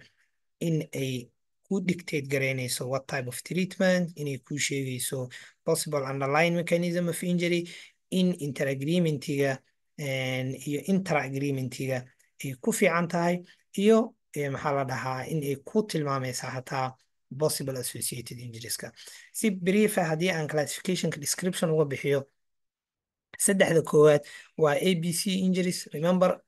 in ay ku dictate garaynayso what type of treatment, inay ku sheegayso possible underlying mechanism of injury, in interagreementiga iyo intra-agreementiga ay ku fiican tahay, iyo maxaa la dhahaa, in ay ku tilmaamaysa hataa possible associated injurieska. Si brief ah haddii aan classificationka description uga bixiyo, saddexda koowaad waa ABC injuries. Remember,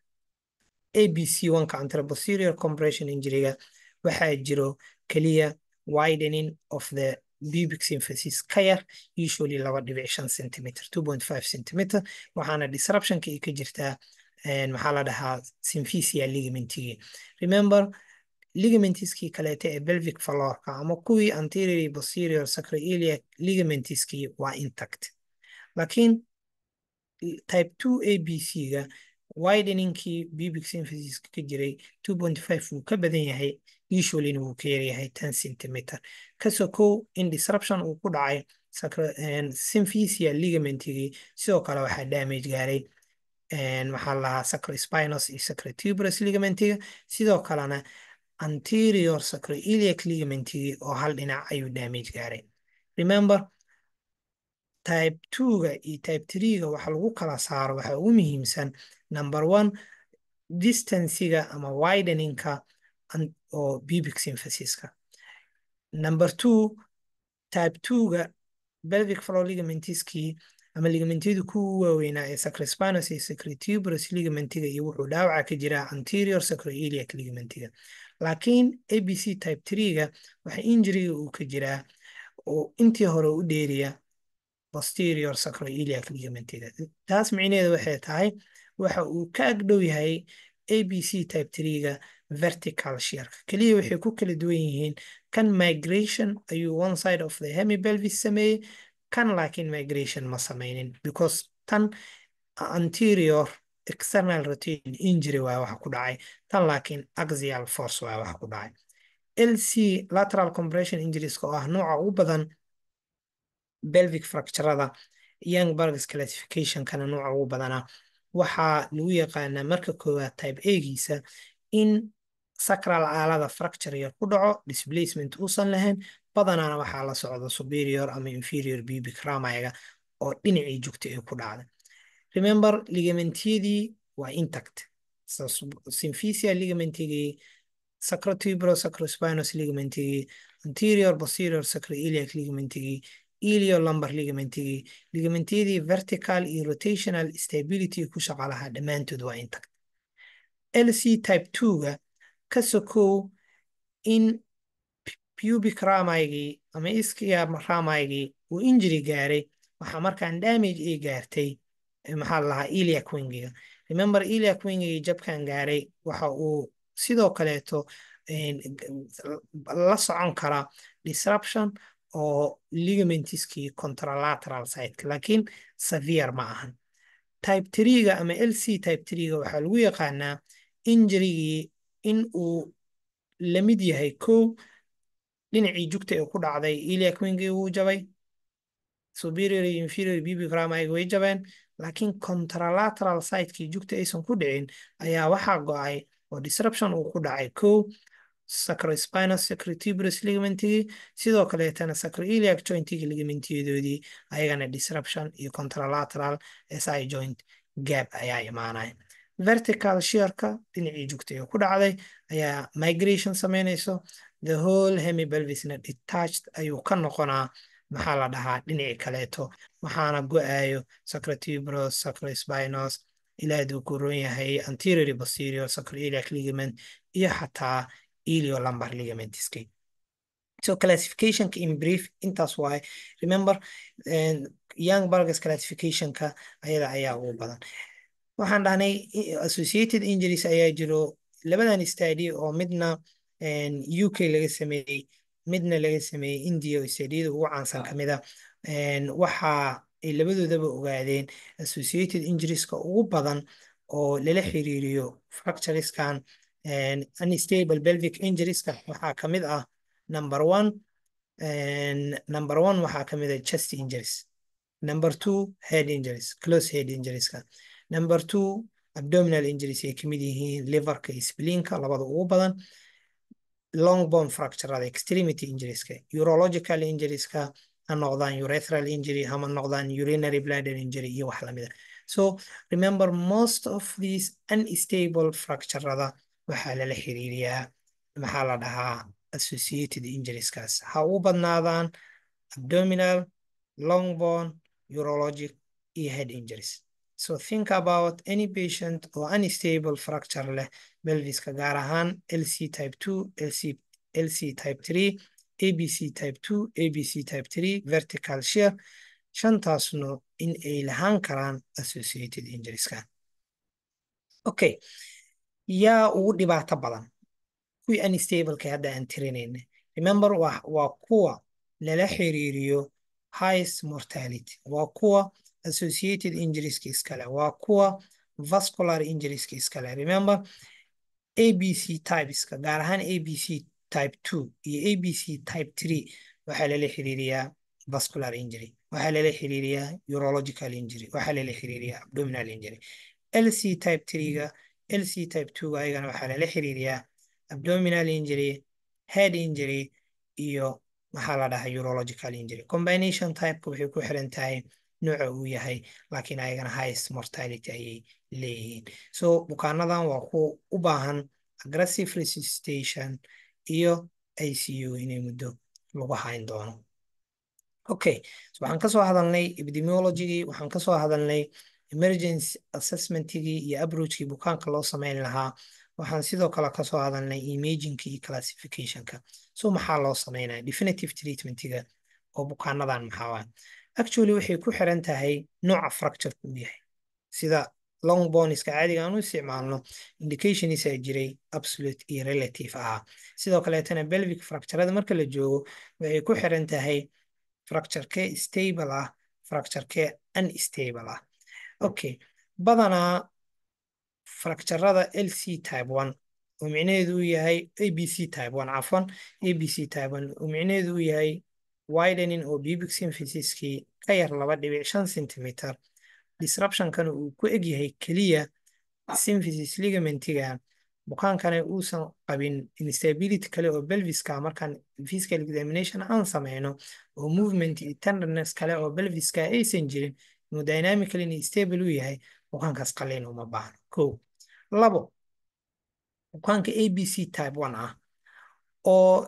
ABC one-ka anteroposterior compression injury-ga waxaa jiro kaliya widening of the pubic symphysis ka yar usually 2.5 centimeter, 2.5 centimeter. Waxaana disruptionka ay ka jirtaa, maxaa la dhahaa, symphysial ligamentigii. Remember, ligamentiskii kaleete ee pelvic floorka ama kuwii anterior iyo posterior sacroiliac ligamentiskii waa intact. Laakiin type 2 ABC-ga wideningkii pubic symphysis ka jiray 2.5 wuu ka badan yahay, usuallyna wuu ka yaryahay 10 centimeter. Kasoo kow in disruption uu ku dhacay symphysial ligamentigii, sidoo kale waxaa damage gaaray, maxaa la dhahaa, sacrospinous iyo sacrotuberous ligamentiga. Sidoo kalena anterior sacroiliac ligamentigii oo hal dhinac ayuu damage gaaray. Remember, type 2-ga iyo type 3-ga waxa lagu kala saaro waxa ugu muhiimsan number one, distanciga ama wideningka oo pubic symphysiska. Number two, type 2-ga pelvic floor ligamentiskii ama ligamentiyadu kuwa waaweynaa ee sacrospinous iyo sacrotuberous ligamentiga iyo wuxuu dhaawaca ka jiraa anterior sacroiliac ligamentiga. Laakiin ABC type 3-ga waxa injuryga uu ka jiraa oo intii hore u dheeriya posterior sacroiliac ligamentiga. Taas micnaheedu waxay tahay waxa uu ka agdhow yahay ABC type 3-ga vertical shearka. Kaliya waxay ku kala duwan yihiin kan migration ayuu one side of the hemipelvis sameeyey, kan laakiin migration ma sameynin, because tan anterior external rotation injury waa waxa ku dhacay, tan laakiin axial force waa waxa ku dhacay. LC lateral compression injuries oo ah nooca ugu badan pelvic fracturada, Young Burgess classification-kana nooca ugu badana, waxaa lagu yaqaanaa marka koowaad type A-giisa in sacral alada fracture yar ku dhaco, displacement uusan lahayn. Badanaana waxaa la socda superior ama inferior pubic rami-ga oo dhinacii jugta ay ku dhacday. Remember, ligamentiyadii waa intact. So, symphyseal ligamentigii, sacrotuberous sacrospinous ligamentigii, anterior posterior sacroiliac ligamentigii, iliolumbar ligamentigii, ligamentiyadii vertical iyo rotational stability ku shaqa lahaa dhammaantood waa intact. LC type 2-ga ka sokow in pubic rami-gii ama ischial rami-gii uu injury gaaray, waxaa markaan damage ay gaartay, maxaa la lahaa, iliac wingiga. Remember, iliac wingigii jabkan gaaray waxa uu sidoo kaleeto la socon karaa disruption oo ligamentiskii contralateral side, laakiin severe ma ahan. Type 3-ga ama LC type 3-ga waxaa lagu yaqaanaa injurygii in uu la mid yahay kow dhinacii jugta ee ku dhacday iliac wingii wuu jabay, superior iyo inferior pubic rami way jabeen, laakiin contralateral sidekii jugta aysan ku dhicin ayaa waxaa go'ay oo disruption uu ku dhacay kow sacrospinous sacrotuberous ligamentigii, sidoo kaleetana sacroiliac jointigii ligamentiyadoodii ayagana disruption iyo contralateral SI joint gap ayaa imaanaya. Vertical shearka dhinacii jugta ee ku dhacday ayaa migration sameynayso, the whole hemipelvisna detached ayuu ka noqonaa, maxaa la dhahaa, dhinacii kaleeto, waxaana go'ayo sacrotuberous, sacrospinous, ilaa haduu ku ron yahay anterior posterior sacroiliac ligament iyo xataa iliolumbar ligamentiski. So classificationka in brief intaas waaye. Remember, Young Burgess classificationka ayada ayaa ugu badan. Waxaan dhahnay associated injuries ayaa jiro. Labadan study oo midna UK laga sameeyey, midna laga sameeyey India, oo studyada ugu caansan kamid a, waxa ay labadoodaba ogaadeen associated injurieska ugu badan oo lala xiriiriyo fractureskan unstable pelvic injurieska waxaa kamid ah number one waxaa kamid ah chest injuries, number two head injuries, close head injurieska, number two abdominal injuries ay kamid yihiin liverka iyo spleenka labada ugu badan, long bone fracturada, extremity injurieska, urological injurieska, ha noqdaan urethral injury hama noqdaan urinary bladder injury iyo wax lamida. So remember, most of these unstable fracturada waxaa lala xiriiriyaa, maxaa la dhahaa, associated injurieskaas, ha u badnaadaan abdominal, long bone, urologic iyo head injuries. So think about any patient oo unstable fracture leh pelviska, gaar ahaan LC type 2, LC type 3, ABC type 2, ABC type 3, vertical shear, shantaasno in ay lahaan karaan associated injurieska. Okay, yaa ugu dhibaato badan kuwii unstableka hadda aan tirinayna? Remember, waa kuwa lala xiriiriyo highest mortality, waa kuwa associated injurieska iskale, waa kuwa vascular injurieska iskale. Remember, ABC typeska, gaar ahaan ABC type 2 iyo ABC type 3, waxaa lala xiriiriyaa vascular injury, waxaa lala xiriiriyaa urological injury, waxaa lala xiriiriyaa abdominal injury. LC type 3-ga, LC type 2-ga ayagana waxaa lala xiriiriyaa abdominal injury, head injury iyo, maxaa la dhahaa, urological injury. Combination typeka waxay ku xiran tahay nooca uu yahay, laakiin ayagana highest mortality ayay leeyihiin. So bukaanadan waa kuwa u baahan aggressive resuscitation iyo ICU inay muddo lagu hayn doono. Okay, so waxaan kasoo hadalnay epidemiologygii, waxaan kasoo hadalnay emergency assessmentigii iyo approachkii bukaanka loo sameyn lahaa, waxaan sidoo kale kasoo hadalnay imagingka iyo classificationka. So maxaa loo sameynaya definitive treatmentiga oo bukaanadan? Maxaa waay? Actually, waxay ku xiran tahay nooca fractureka uu yahay. Sida long boneska caadiga aan u isticmaalno, indications aa jiray absolute iyo relative ahaa. Sidoo kaleetana pelvic fracturada marka la joogo, waxay ku xiran tahay fracturekee stable ah, fracturekee unstable ah. Okay, badanaa fracturada LC type 1 oo micnaheedu uu yahay ABC type 1, cafwan, ABC type 1 oo micnaheedu uu yahay widening oo pubic symphysiskii ka yar 2.5 centimeter, disruptionkana uu ku egyahay keliya symphysis ligamentiga, bukaankana uusan qabin instability kale oo pelviska markaan physical examination aan sameyno oo movement iyo tenderness kale oo pelviska aysan jirin, hemodynamically stable uu yahay, bukaankaas qalliin uma baahno. Kow. Labo, bukaanka ABC type 1 ah oo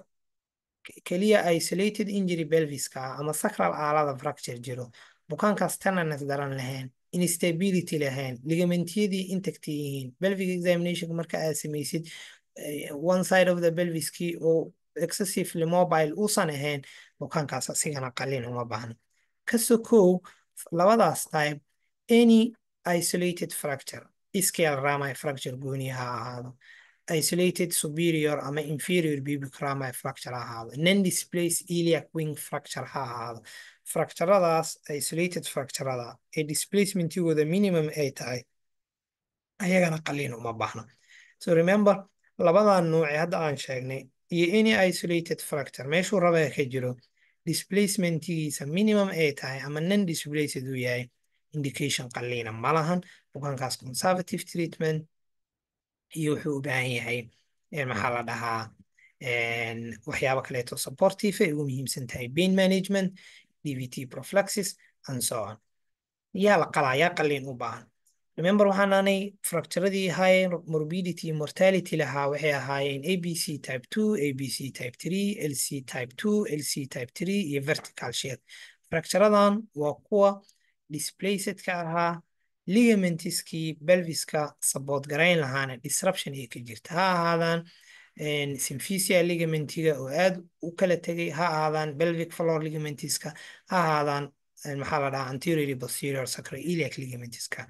keliya isolated injury pelviska ah ama sacral aalada fracture jiro, bukaankaas tenderness daran lahayn, instability lahayn, ligamentiyadii intact yihiin, pelvic examination marka aad samaysid one side of the pelviskii oo excessively mobile uusan ahayn, bukaankaas asigana qalliin uma baahno. Ka sokow labadaas type, any isolated fracture, ischial rami fracture gooni ha ahaado, isolated superior ama inferior pubic rami fracture ha ahaado, non-displaced iliac wing fracture ha ahaado, fracturadaas isolated fracturada ee displacementigooda minimum ay tahay, ayagana qalliin uma baahno. So remember, labadan nuuc ee hadda aan sheegnay iyo any isolated fracture meeshuu rabaa ka jiro, displacementigiisa minimum ay tahay ama non displaced uu yahay, indication qalliina ma lahan. Bukaankaas conservative treatment iyo wuxuu u baahan yahay, maxaa la dhahaa, waxyaabo kaleeto supportive ay ugu muhiimsan tahay pain management, DVT prophylaxis and so on. Yaa la qalaa? Yaa qalliin u baahan? Remember, waxaan aanay fracturadii high morbidity mortality lahaa waxay ahaayeen ABC type 2, ABC type 3, LC type 2, LC type 3 iyo vertical shear. Fracturadan waa kuwa displacedka ahaa, ligamentiskii pelviska support garayn lahaana disruption ay ka jirta, ha ahaadaan symphysial ligamentiga oo aad u kala tegay, ha ahaadaan pelvic floor ligamentiska, ha ahaadaan, maxaa la dhahaa, anterior iyo posterior sacroiliac ligamentiska,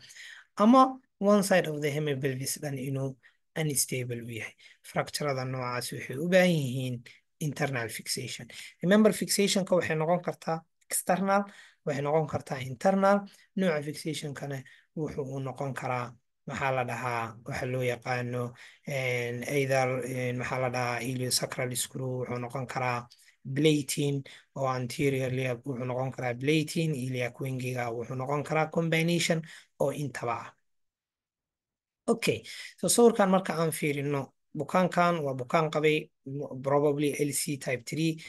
ama one side of the hemipelvis dhan inuu unstable u yahay. Fracturada noocaas waxay u baahan yihiin internal fixation. Remember, fixationka waxay noqon kartaa external, waxay noqon kartaa internal. Nooca fixationkana wuxuu u noqon karaa, maxaa la dhahaa, waxa loo yaqaano either, maxaa la dhahaa, iliosacral screw, wuxuu noqon karaa plating oo anteriorly, wuxuu noqon karaa plating iliac wingiga, wuxuu noqon karaa combination oo intaba ah. Okay, so sawirkan marka aan fiirino, bukaankan waa bukaan qabay probably LC type 3,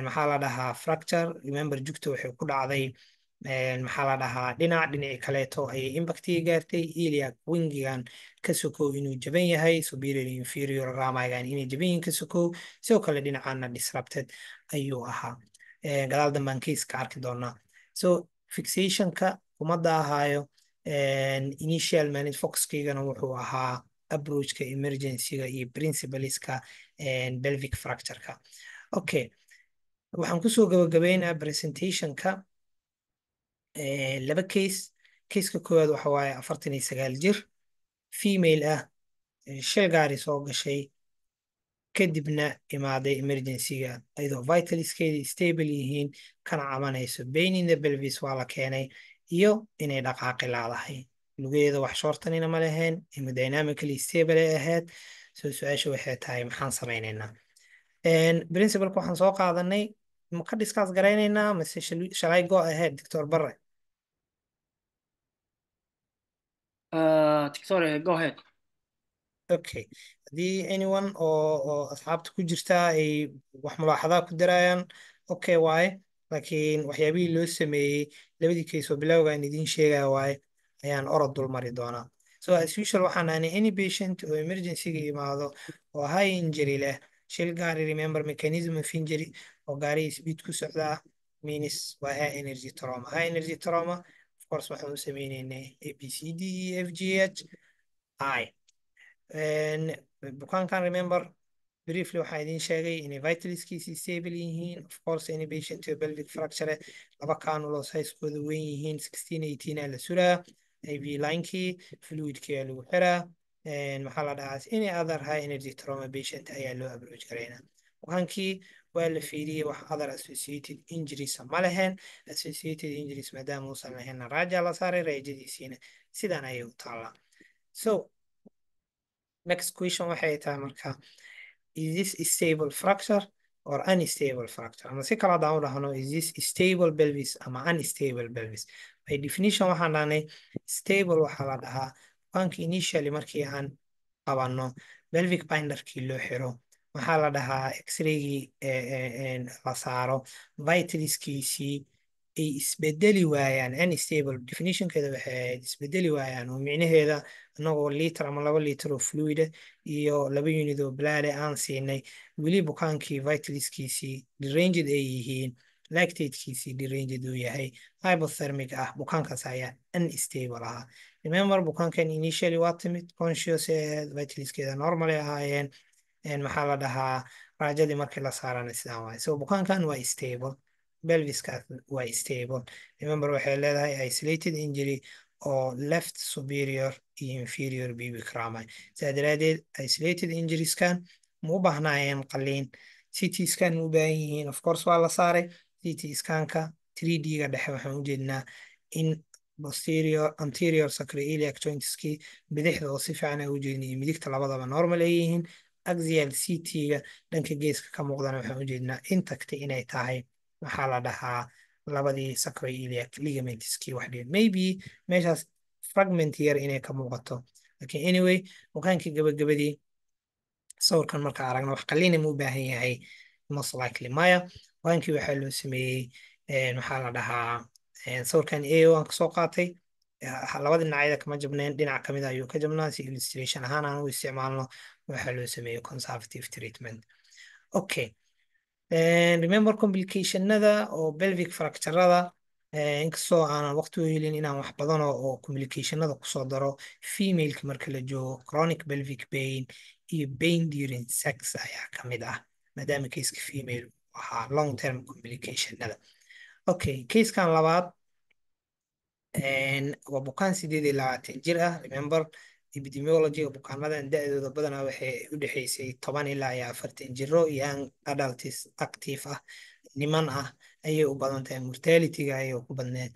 maxaa la dhahaa, fracture. Remember, jugta waxay ku dhacday, maxaa la dhahaa, dhinac dhinacii kaleeto ayay impactiga gaartay. Iliac wingigan ka sokow inuu jaban yahay, superior inferior ramigan inay jaban yihiin ka sokow, sidoo kale dhinacaana disrupted ayuu ahaa. Gadaal dambaan case ka arki doonaa. So fixationka kuma daahayo. Initial manage focuskaygana wuxuu ahaa approachka emergencyga iyo principleska pelvic fractureka. Okay, waxaan kusoo gabagabeynaa presentationka laba case. Caseka koowaad waxa waaye 49 jir female ah, shil gaari soo gashay, kadibna imaaday emergencyga iyadoo vitalskeeda stable yihiin, kana cabanayso pain in the pelvis. Waa la keenay iyo inay dhaqaaqi laadahay lugeeda, wax shorteningna ma lahayn, hemodynamically stable ay ahayd. So su-aasha waxay tahay, maxaan sameynaynaa? Principalka waxaan soo qaadanay ma ka discuss garaynaynaa mase shall I go ahead, Doctor Barre? Doctor, go ahead. Okay, haddii anyone oo asxaabta ku jirta ay wax mulaaxadaa ku darayaan, okay waaye, laakiin waxyaabihii loo sameeyey labadii case oo bilowga aan idiin sheegaya waaye ayaan orod dul mari doonaa. So as usual, waxaan aanay any patient oo emergency-ga imaado oo high injury leh, shil gaari, remember mechanism of injury oo gaariga speed ku socdaa means waa high energy trauma. High energy trauma, of course, waxaan u sameyneynay A B C D E F G H I. Bukaankan, remember, briefly waxaan idiin sheegay inay vitalskiisi stable yihiin. Of course, any patient oo pelvic fracture, laba cannula sizekooda weyn yihiin 16 18 aa la suraa, IV linekii fluidkii aa lagu xiraa. Maxaa la dhahaa, any other high energy trauma patient ayaa loo approach garaynaa. Bukaankii waa la fiiriyey, wax other associated injuries ma lahayn. Associated injuries maadaama uusan lahaynna, raaja la saaray, raajadiisiina sidan ayay u taallaa. So Next question waxay tahay marka, is this stable fracture or unstable fracture? Ama si kale haddaan u dhahno, is this stable pelvis ama unstable pelvis? By definition waxaan dhahnay stable waxaa la dhahaa bukaanka initially markii aan qabanno, pelvic binderkii loo xiro, waxaa la dhahaa x-raygii la saaro, vitalskiisii ay isbedeli waayaan. Unstable definitionkeeda waxay ahayd isbedeli waayaan, oo micnaheeda anagoo liter ama 2 liter oo fluid iyo 2 unit oo blood aan siinay, weli bukaankii vitalskiisii deranged ay yihiin, lactatekiisii deranged uu yahay, hypothermic ah, bukaankaas ayaa unstable ahaa. Remember, bukaankan initially waa timid conscious ahayd, vitalskeeda normal ay ahaayeen. Maxaa la dhahaa, raajadii markii la saarana sidaan waay. So bukaankan waa stable pelviskaas, waa stable. Remember, waxay leedahay isolated injury oo left superior iyo inferior pubic rami. Sidaa daraadeed isolated injurieskan ma u baahnaayeen qaliin? CT scan ma u baahan yihiin? Of course waa la saaray CT scanka. 3D-ga dhexe waxaan u jeednaa in posterior anterior sacroiliac jointskii bidixda oo si fiican ay u jeedin iyo midigta labadaba normal ay yihiin. Axial CT-ga dhanka geeska ka muuqdana waxaan u jeednaa intact inay tahay, maxaa la dhahaa, labadii sacroiliac ligamentskii wax dhiban, maybe meeshaas fragment yar inay ka muuqato. Lakin anyway, bukaankii gabagabadii sawirkan marka aragna, wax qaliina ma u baahan yahay? Most likely maya. Bukaankii waxaa loo sameeyey, maxaa la dhahaa, sawirkan AO aan kasoo qaatay, labada dhinacyada kama jabneen, dhinac kamid ayuu ka jabnaa. Si illustration ahaan aan u isticmaalno, waxaa loo sameeyey conservative treatment. Okay, remember, complicationada oo pelvic fracturada, inkastoo aanan waqti u helin inaan wax badan oo complicationada kusoo daro, femaleka marka la joogo chronic pelvic pain iyo pain during sex ayaa kamid ah, maadaama caseka female ahaa, long term complicationada. Okay, casekan labaad waa bukaan 28 jir ah. Remember, epidemiologyga bukaanadan da-dooda badanaa waxay u dhexeysay 10 ilaa iyo 40 jiro, young adults active ah, niman ah ayay u badan tahay. Mortalityga ayay ku badneed.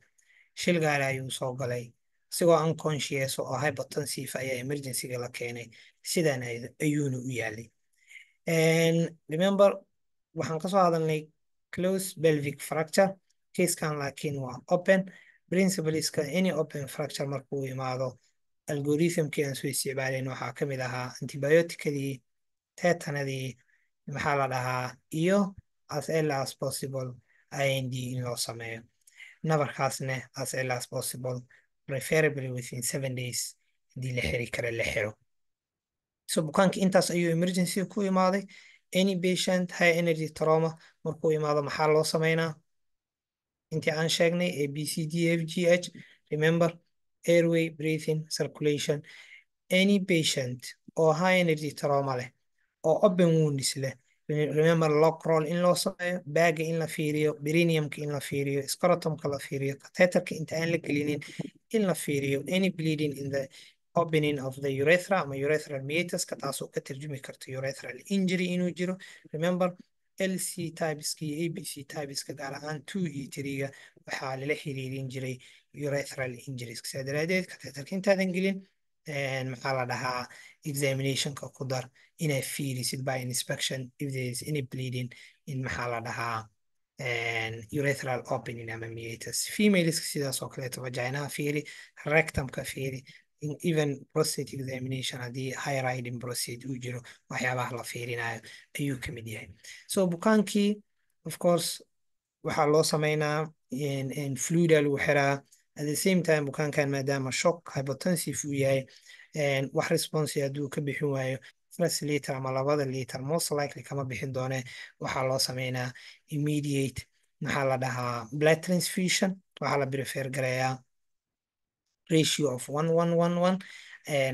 Shil gaari ayuu soo galay isagoo unconscious oo hypotensive ayaa emergencyga la keenay, sidan ayuuna u yaalay. Remember, waxaan kasoo hadalnay close pelvic fracture, casekan laakiin waa open. Principleska any open fracture markuu imaado, algorithmkii aan soo isticmaalayn waxaa ka mid ahaa antibioticadii, tetanadii, maxaa la dhahaa, iyo as early as possible I&D in loo sameeyo nabarkaasne, as early as possible, preferably within 7 days haddii la xiri kara la xiro. So bukaanka intaas ayuu emergency ku imaaday. Any patient high energy trauma markuu imaado, maxaa loo sameynaa? Intii aan sheegnay, A B C D F G H. Remember, airway, breathing, circulation. Any patient oo high energy trauma leh oo open wounds leh, remember, log roll in loo sameeyo, baaga in la fiiriyo, perineumka in la fiiriyo, scrotumka la fiiriyo, catheterka inta aan la gelinin in la fiiriyo any bleeding in the opening of the urethra ama urethral meatuska, taasoo ka tarjumi karta urethral injury inuu jiro. Remember, LC typeska iyo ABC typeska, gaar ahaan 2 iyo 3-ga, waxaa lala xiriirin jiray urethral injuries. Sidaa daraadeed catheterka intaadan gelin, maxaa la dhahaa, examinationka ku dar inay fiirisid by inspection if there is any bleeding in, maxaa la dhahaa, urethral opening ama meatus. Femaleska sidaas oo kaleeto, vaginaha fiiri, rectumka fiiri, even prostate examination haddii high riding prostate uu jiro, waxyaabaha la fiirinayo ayuu ka mid yahay. So bukaankii of course waxaa loo sameynaa fluida lagu xiraa. At the same time, bukaankan maadaama shock hypotensive uu yahay, wax response hadduu ka bixin waayo first liter ama 2da liter, most likely kama bixin doone, waxaa loo sameynaa immediate, maxaa la dhahaa, blood transfusion. Waxaa la prefer gareeyaa ratio of 1 1 1 1.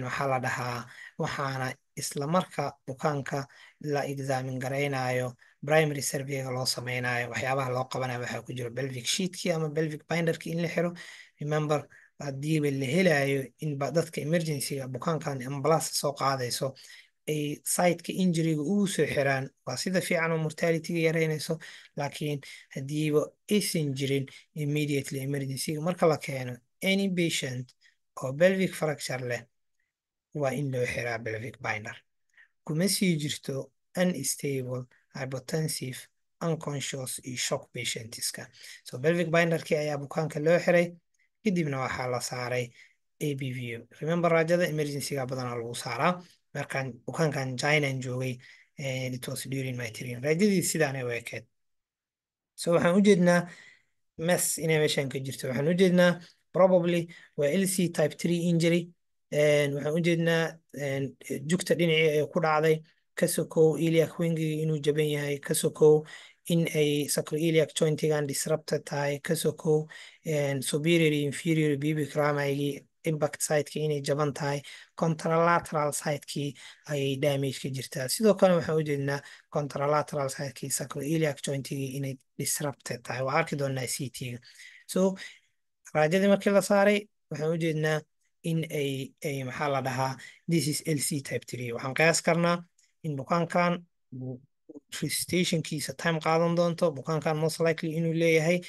Waxaa la dhahaa, waxaana isla marka bukaanka la examine garaynayo, primary surveyga loo sameynayo, waxyaabaha loo qabanayo waxaa ku jiro pelvic sheetkii ama pelvic binderkii in la xiro. Remember, hadiiba la helayo in dadka emergencyga bukaankan ambulance soo qaadayso ay siteka injuryga ugu soo xiraan, waa sida fiican oo mortalityga yareynayso. Laakiin hadiiba aysan jirin, immediately emergencyga marka la keeno any patient oo pelvic fracture leh. Waa in loo xiraa pelvic binder. Kuma sii jirto unstable, hypotensive, unconscious iyo shock patientska. So pelvic binderkii ayaa bukaanka loo xiray, kadibna waxaa la saaray ABV. Remember, raajada emergencyga badanaa lagu saaraa. Markaan bukaankan China joogay, and it was during my training, raajadii sidaanay u ekeed. So waxaan ujeednaa mess inay meeshan ka jirto. Waxaan ujeednaa probably waa LC type 3 injury. Waxaan ujeednaa jugta dhinacii ay ku dhacday ka sokow, iliac wingigi inuu jaban yahay ka sokow, in ay sacroiliac jointigan disrupted tahay ka sokow, superior iyo inferior pubic ramigii impact siteki inay jaban tahay, contralateral sidekii ayay damage ka jirtaa. Sidoo kale waxaan ujeednaa contralateral sidekii sacroiliac jointigii inay disrupted tahay. Waa arki doonaa CT-ga. So raajadii markii la saaray, waxaan ujeednaa in ay, maxaa la dhahaa, this is LC type 3. Waxaan qiyaas karnaa in bukaankan resuscitationkiisa time qaadan doonto, bukaankan most likely inuu leeyahay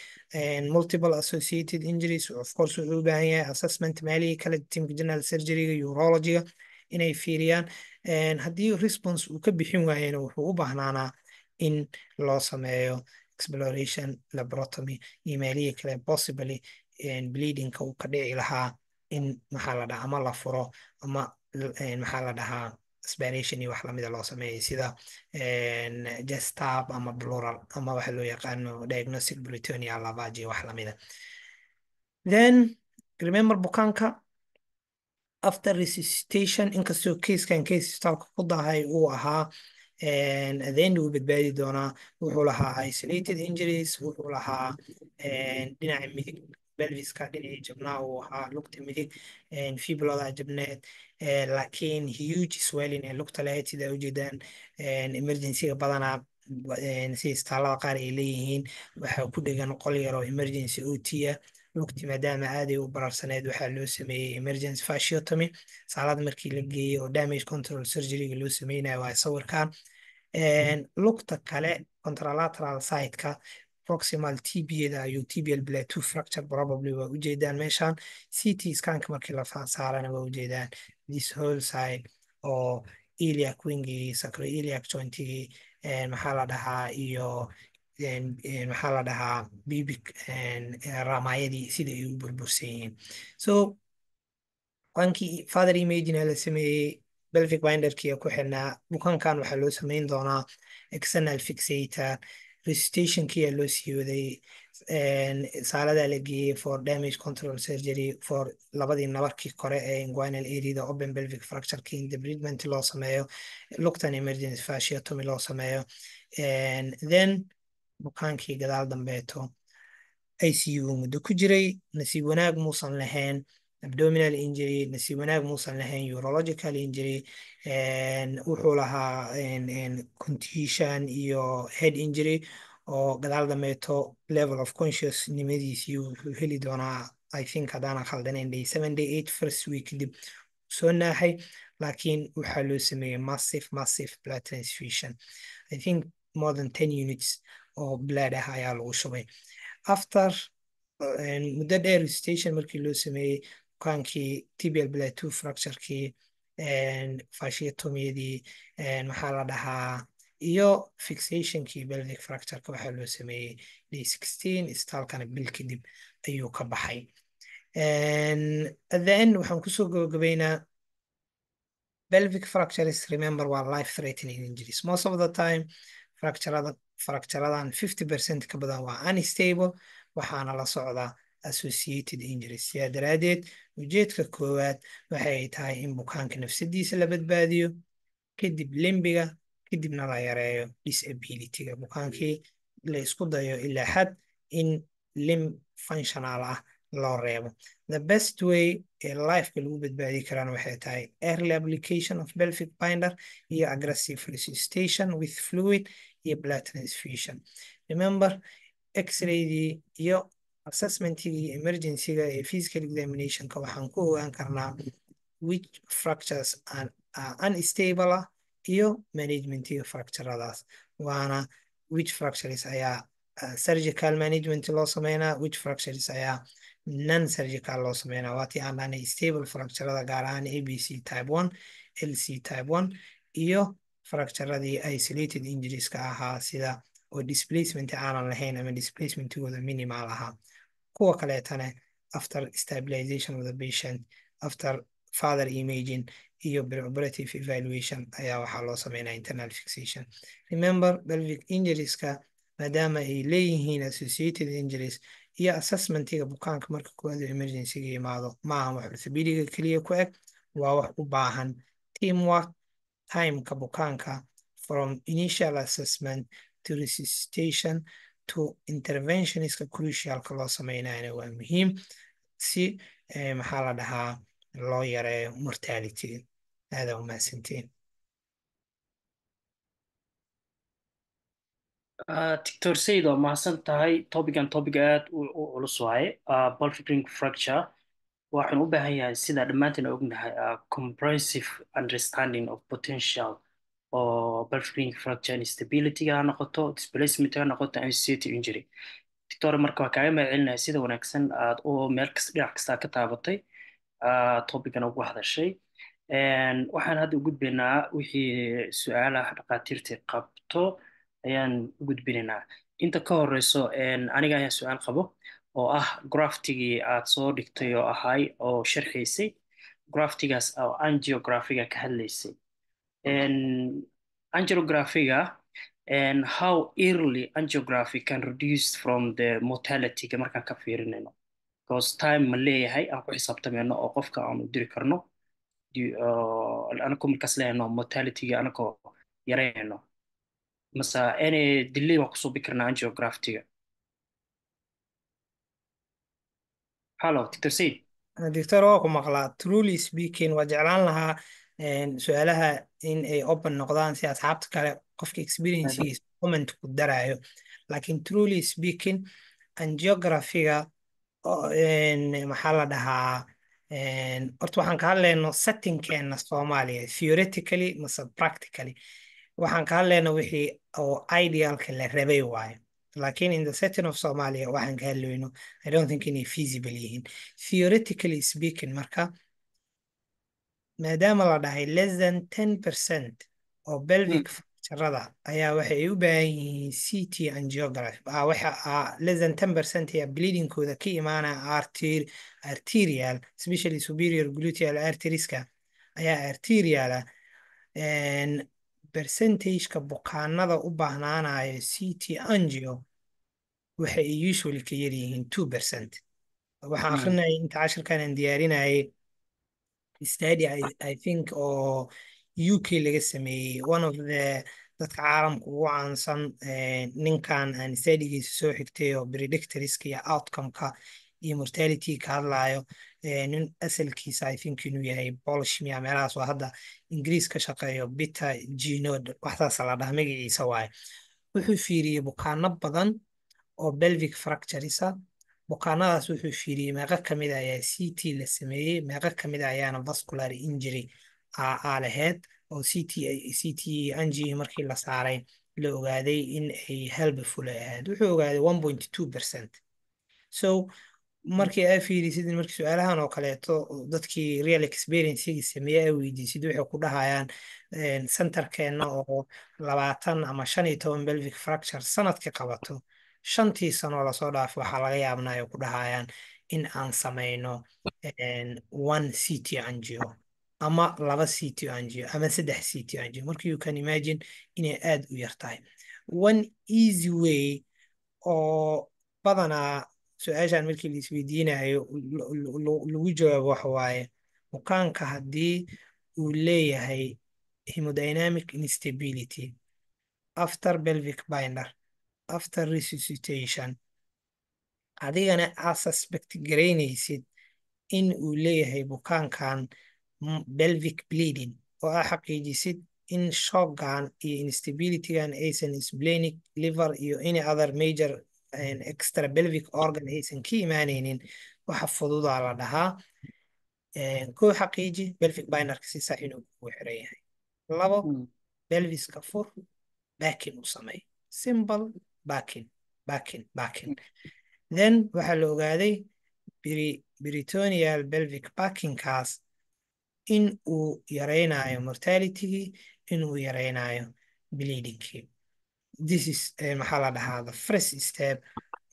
multiple associated injuries. Of course, wuxuu u baahan yahay assessment meelihii kale, teamka general surgeryga, urologyga inay fiiriyaan. Haddii response uu ka bixin waayena, wuxuu u baahnaanaa in loo sameeyo exploration, laparotomy iyo meelihii kale, possibly bleedingka uu ka dhici lahaa in, maxaa la dhahaa, ama la furo ama, maxaa la dhahaa, aspiration iyo wax lamida loo sameeyay, sida Jestab ama pleural ama waxa loo yaqaano diagnostic peritoneal lavage iyo wax lamida. Then remember, bukaanka after resuscitation, inkastoo casekan case isbitaalka ku dahay uu ahaa, then wuu badbaadi doonaa. Wuxuu lahaa isolated injuries. Wuxuu lahaa dhinaca midig pelviska dhinacii jabnaa uu ahaa, lugta midig fibulada jabneed, laakiin huge swelling ee lugta lahayd. Sida ujeedaan, emergencyga badanaa, sida isbitaalada qaar ay leeyihiin, waxaa ku dhegan qol yar oo emergency OT ah. Lugti maadaama aaday u bararsaneed, waxaa loo sameeyey emergency fasciotomy. Saalad markii la geeyey oo damage control surgeryga loo sameynayo waa sawirkan. Lugta kale, contralateral side-ka, proximal tibiada ayuu tibial plateau fracture probably waa ujeedaan meeshan. CT scanka markii la saarana waa ujeedaan this whole side oo iliac wingigii, sacroiliac jointigii, maxaa la dhahaa, iyo, maxaa la dhahaa, pubic ramayadii sida ay u burbursan yihiin. So bukankii further imaging la sameeyey, pelvic binderkii ku xirnaa. Bukaankan waxaa loo sameyn doonaa external fixator. Resuscitationkii loo sii waday, saaladaa la geeyey for damage control surgery for labadii nabarkii kore ee inguinal areada, open pelvic fracture debridement loo sameeyo, lugtan emergency fasciotomy loo sameeyo. Then bukaankii gadaal dambeeto ICU muddo ku jiray. Nasiib wanaag muusan lahayn abdominal injury, nasiib wanaag muusan lahayn urological injury. Wuxuu lahaa contusion iyo head injury oo gadaal dambeeto level of conscious nimadiisii wuxuu heli doonaa, I think haddaanan khaldanayn, day 7, day 8, first week kadib soo naaxay. Laakiin waxaa loo sameeyey massive, massive blood transfusion. I think more than 10 units oo blood ah ayaa lagu shubay. After muddo dheer resuscitation markii loo sameeyey bukaankii, tibial plateau fracturekii, fasciotomyadii, maxaa la dhahaa, iyo fixationkii pelvic fractureka waxaa loo sameeyey day 16. Isbitaalkana bil kadib ayuu ka baxay. At the end, waxaan kusoo gabagabaynaa pelvic fractures, remember, waa life threatening injuries. Most of the time fracturadan 50% ka badan waa unstable, waxaana la socdaa associated injuries. Sidaa daraadeed, ujeedka koowaad waxay tahay in bukaanka nafsadiisa la badbaadiyo, kadib limbiga, kadibna la yareeyo disabilityga. Bukaankii la isku dayo ilaa xad in limb functional ah loo reebo. The best way ee lifeka lagu badbaadi karana waxay tahay early application of pelvic binder iyo aggressive resuscitation with fluid iyo blood transfusion. Remember, x-raydii iyo assessmentigii emergencyga ee physical examinationka waxaan ku ogaan karnaa which fractures are unstable ah iyo managementiga fracturadaas, waana which fractures ayaa surgical management loo sameynaa, which fractures ayaa Non surgical loo sameynaa waatii aan dhahnay stable fracturada, gaar ahaan ABC type 1, LC type 1 iyo fracturadii isolated injurieska ahaa, sida oo displacement aanan lahayn ama displacementigooda minimal ahaa. Kuwa kaleetana after stabilization of the patient, after further imaging iyo preoperative evaluation ayaa waxaa loo sameynaya internal fixation. Remember, pelvic injurieska maadaama ay leeyihiin associated injuries iyo assessmentiga bukaanka marka koowaad uu emergencyga yimaado, maaha wax orthopediga keliya ku eg, waa wax u baahan teamwork. Timeka bukaanka from initial assessment to resuscitation to interventioniska crucialka loo sameynayana waa muhiim si maxaa la dhahaa, loo yareeyo mortality. Aada u mahadsantiin. Doctor Said, waa mahadsan tahay. Topican topic aad u culus waaye. Pelvic ring fracture waxaan u baahan yahay, sida dhammaanteen ognahay, comprehensive understanding of potential oo pelvic ring fracture instability ha noqoto, displacement ha noqoto, associated injury. Doctor, marka waa kaaga mahad celinaya sida wanaagsan aad oo meel kasta, dhinac kasta ka taabatay, topican ugu hadashay. Waxaan hadda u gudbaynaa wixii su-aalaha dhaqaatiirta qabto ayaan u gudbinaynaa. Inta ka horeyso, aniga ayaa su-aal qabo oo ah graphtigii aad soo dhigtay oo ahay oo sharxaysay, graphtigaas oo angiographiga ka hadlaysay. Angiographiga and how early angiography can reduce from the mortality markaan ka fiirinayno, because time ma leeyahay aan ku xisaabtamayno oo qofka aan u diri karno anako markaas leeyahno mortality-ga anakoo yareynayno, mase any delay waan kusoo bi karnaa angiographiga? Hello, Dr. Said. Doctor, waa ku maqlaa. Truly speaking, waa jeclaan lahaa su-aalaha in ay open noqdaan si asxaabta kale qofka experiencegiisa comment ku darayo, laakiin truly speaking, angiographiga maxaa la dhahaa, horta waxaan ka hadlayno settingkeena Soomaaliya, theoretically mase practically waxaan ka hadlayno wixii oo idealka la rabay waayo, laakiin in the setting of Somalia waxaan ka hadlayno I don't think inay feasible yihiin theoretically speaking. Marka maadaama la dhahay less than 10% oo pelvic fracturada ayaa waxay u baahan yihiin CT angiography, waxa less than 10% ayaa bleedingkooda ka imaanaya arterial, especially superior gluteal arterieska ayaa arterial ah, percentage-ka bukaanada u baahnaanayo CT angio waxay usually ka yar yihiin 2%. Waxaan akhrinayay inta cashirkan aan diyaarinayay study I think oo UK laga sameeyey, one of the dadka caalamka ugu caansan, ninkan aan studygiisa soo xigtay oo predictorska iyo outcome-ka iyo mortality ka hadlayo, nin asalkiisa I think inuu yahay Polish miya meelahaas, waa hadda Ingiriis ka shaqeeyo, Peter Ginod waxsaas la dhaha magaciisa waaye. Wuxuu fiiriyey bukaano badan oo pelvic fractures ah. Bukaanadaas wuxuu fiiriyey meeqa kamid ah ayaa CT la sameeyey, meeqa kamid ah ayaana vascular injury aa lahayd oo CT angio markii la saaray la ogaaday in ay helpful ay ahayd. Wuxuu ogaaday 1.2%. So markii aa fiirisid, markii su-aalahan oo kaleeto dadkii real experience sameeyey aa weydiisid, waxay ku dhahayaan centerkeena oo 20 ama 15 pelvic fracture sanadkii qabato, 5-tii sano lasoo dhaafo waxaa laga yaabnaa ay ku dhahayaan in aan sameyno one CT angio ama laba CT angio ama saddex CT angio. Marka you can imagine inay aad u yar tahay. One easy way oo badanaa su-aashan markii la isweydiinayo lagu jawaabo waxa waaye, bukaanka haddii uu leeyahay hemodynamic instability after pelvic binder, after resuscitation, adigana aad suspect garaynaysid in uu leeyahay bukaankan pelvic bleeding, oo aa xaqiijisid in shockgan iyo instabilitygan aysan splenic, liver iyo any other major extra pelvic organ aysan ka imaanaynin, waxa fududaa la dhahaa: koo, xaqiiji pelvic binderka si sax inuu kugu xiran yahay; labo, pelviska fur, packing u samey, simple packing, packing, packing. Then waxaa la ogaaday Peritoneal pelvic packingkaas in uu yareynayo mortalitygii, in uu yareynayo bleedingkii. This is maxaa la dhahaa, the first step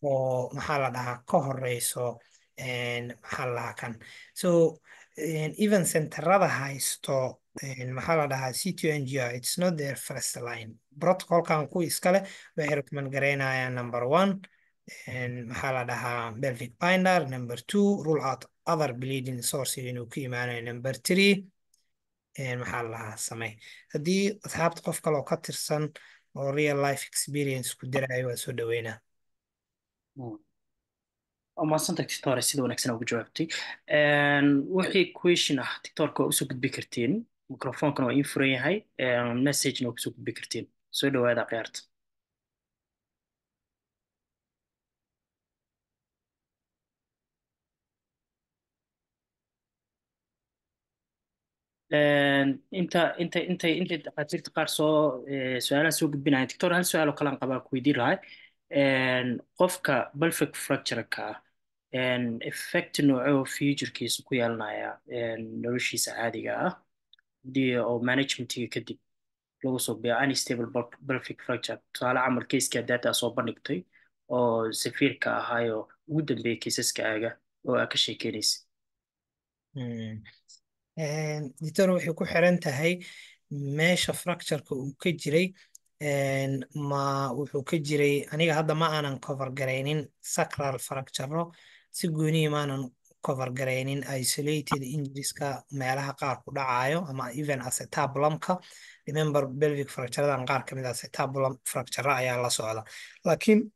oo maxaa la dhahaa ka horeyso maxaa la dhahaa kan. So even centerada haysto maxaa la dhahaa CT angio, it's not their first line. Protocolkan ku iskale waxay recommend gareynayaan number one maxaa la dhahaa pelvic binder, number two rule out other bleeding source inuu ka imaanayo, number three maxaa la dhahaa samey. Haddii asxaabta qof kale oo ka tirsan oo real life experience ku dirayo, waa soo dhaweynaa. Waa mahadsantahay, doctor, sida wanaagsan ugu jawaabtay. Wixii question ah doctorka waa usoo gudbi kartiin, microphone-kana waa iin furan yahay, message-na waa kusoo gudbi kartiin. Soo dhawaada khiyaarta. Inta dhakhaatiirta qaar soo su-aalaha soo gudbinaya, doctor, hal su-aal oo kale aan qabaa ku weydiin lahay. Qofka pelvic fracture-ka ah, effect noocee oo future-kiisa ku yeelanaya noloshiisa caadiga ah hadii oo managementiga kadib lagu soo biyo unstable pelvic fracture? Tusaale camal caseka data soo bandhigtay oo safiirka ahaayoo ugu dambeeyay casesaskaaga oo aa ka sheekeynaysa. Doctor, waxay ku xiran tahay meesha fractureka uu ka jiray. Ma wuxuu ka jiray, aniga hadda ma aanan cover garaynin sacral fracture, si gooniya maanan cover garaynin isolated injurieska meelaha qaar ku dhacayo ama even acetabulumka. Remember, pelvic fracturadan qaar kamid ah acetabulum fracture ayaa la socda, laakiin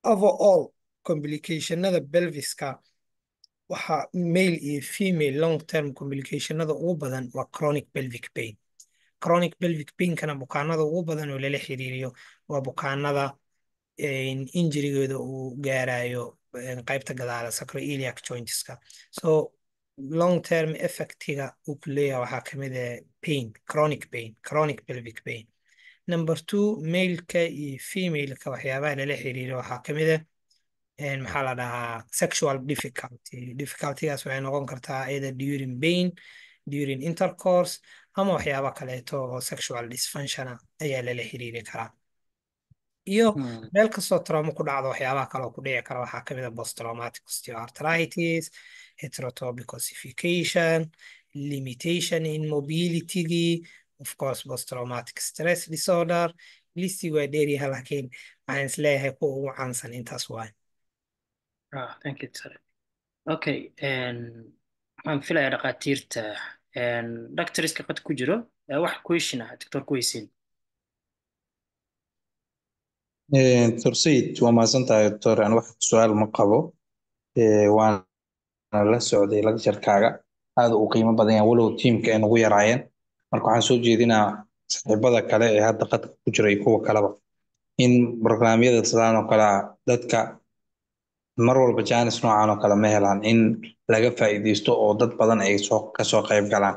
overall complicationada pelviska waxa male iyo female long term complicationada ugu badan waa chronic pelvic pain. Chronic pelvic painkana bukaanada ugu badan oo lala xiriiriyo waa bukaanada injurigooda uu gaarayo qaybta gadaala, sacroiliac jointska. So long term effectiga uu ku leeyahay waxaa kamid ah pain, chronic pain, chronic pelvic pain. Number two, maleka iyo femaleka waxyaabaha lala xiriiro waxaa kamid ah maxaa la dhahaa sexual difficulty. Difficultygaas waxay noqon kartaa either during pain, during intercourse, ama waxyaaba kaleeto oo sexual dysfunction ah ayaa lala xiriiri karaa. Iyo meel kastoo trauma ku dhacdo, waxyaabaha kale oo ku dhici kara waxaa kamid ah post-traumatic osteoarthritis, heterotopic ossification, limitation in mobility, of course post-traumatic stress disorder. Listigu waa dheeryahay, laakiin waxaan isleeyahay kuwa ugu caansan intaas waay. Ah, thank you, sir. Okay, waxaan filayaa dhakhaatiirta, doctorska qad ku jiro, wax question ah doctor ku weysiin. Dr. Sayid, waa mahadsantahay, doctor. Aan wax su-aal ma qabo. Waana la socday lecture-kaaga, aad u qiimo badan yahay, walow tiimka ay nagu yaraayeen. Marka waxaan soo jeedinaa saaxiibada kale ee hadda qadka ku jira iyo kuwa kaleba in barnaamijyada sidaan oo kale ah dadka mar walba chance noocan oo kale ma helaan, in laga faa'iidaysto oo dad badan ay soo kasoo qayb galaan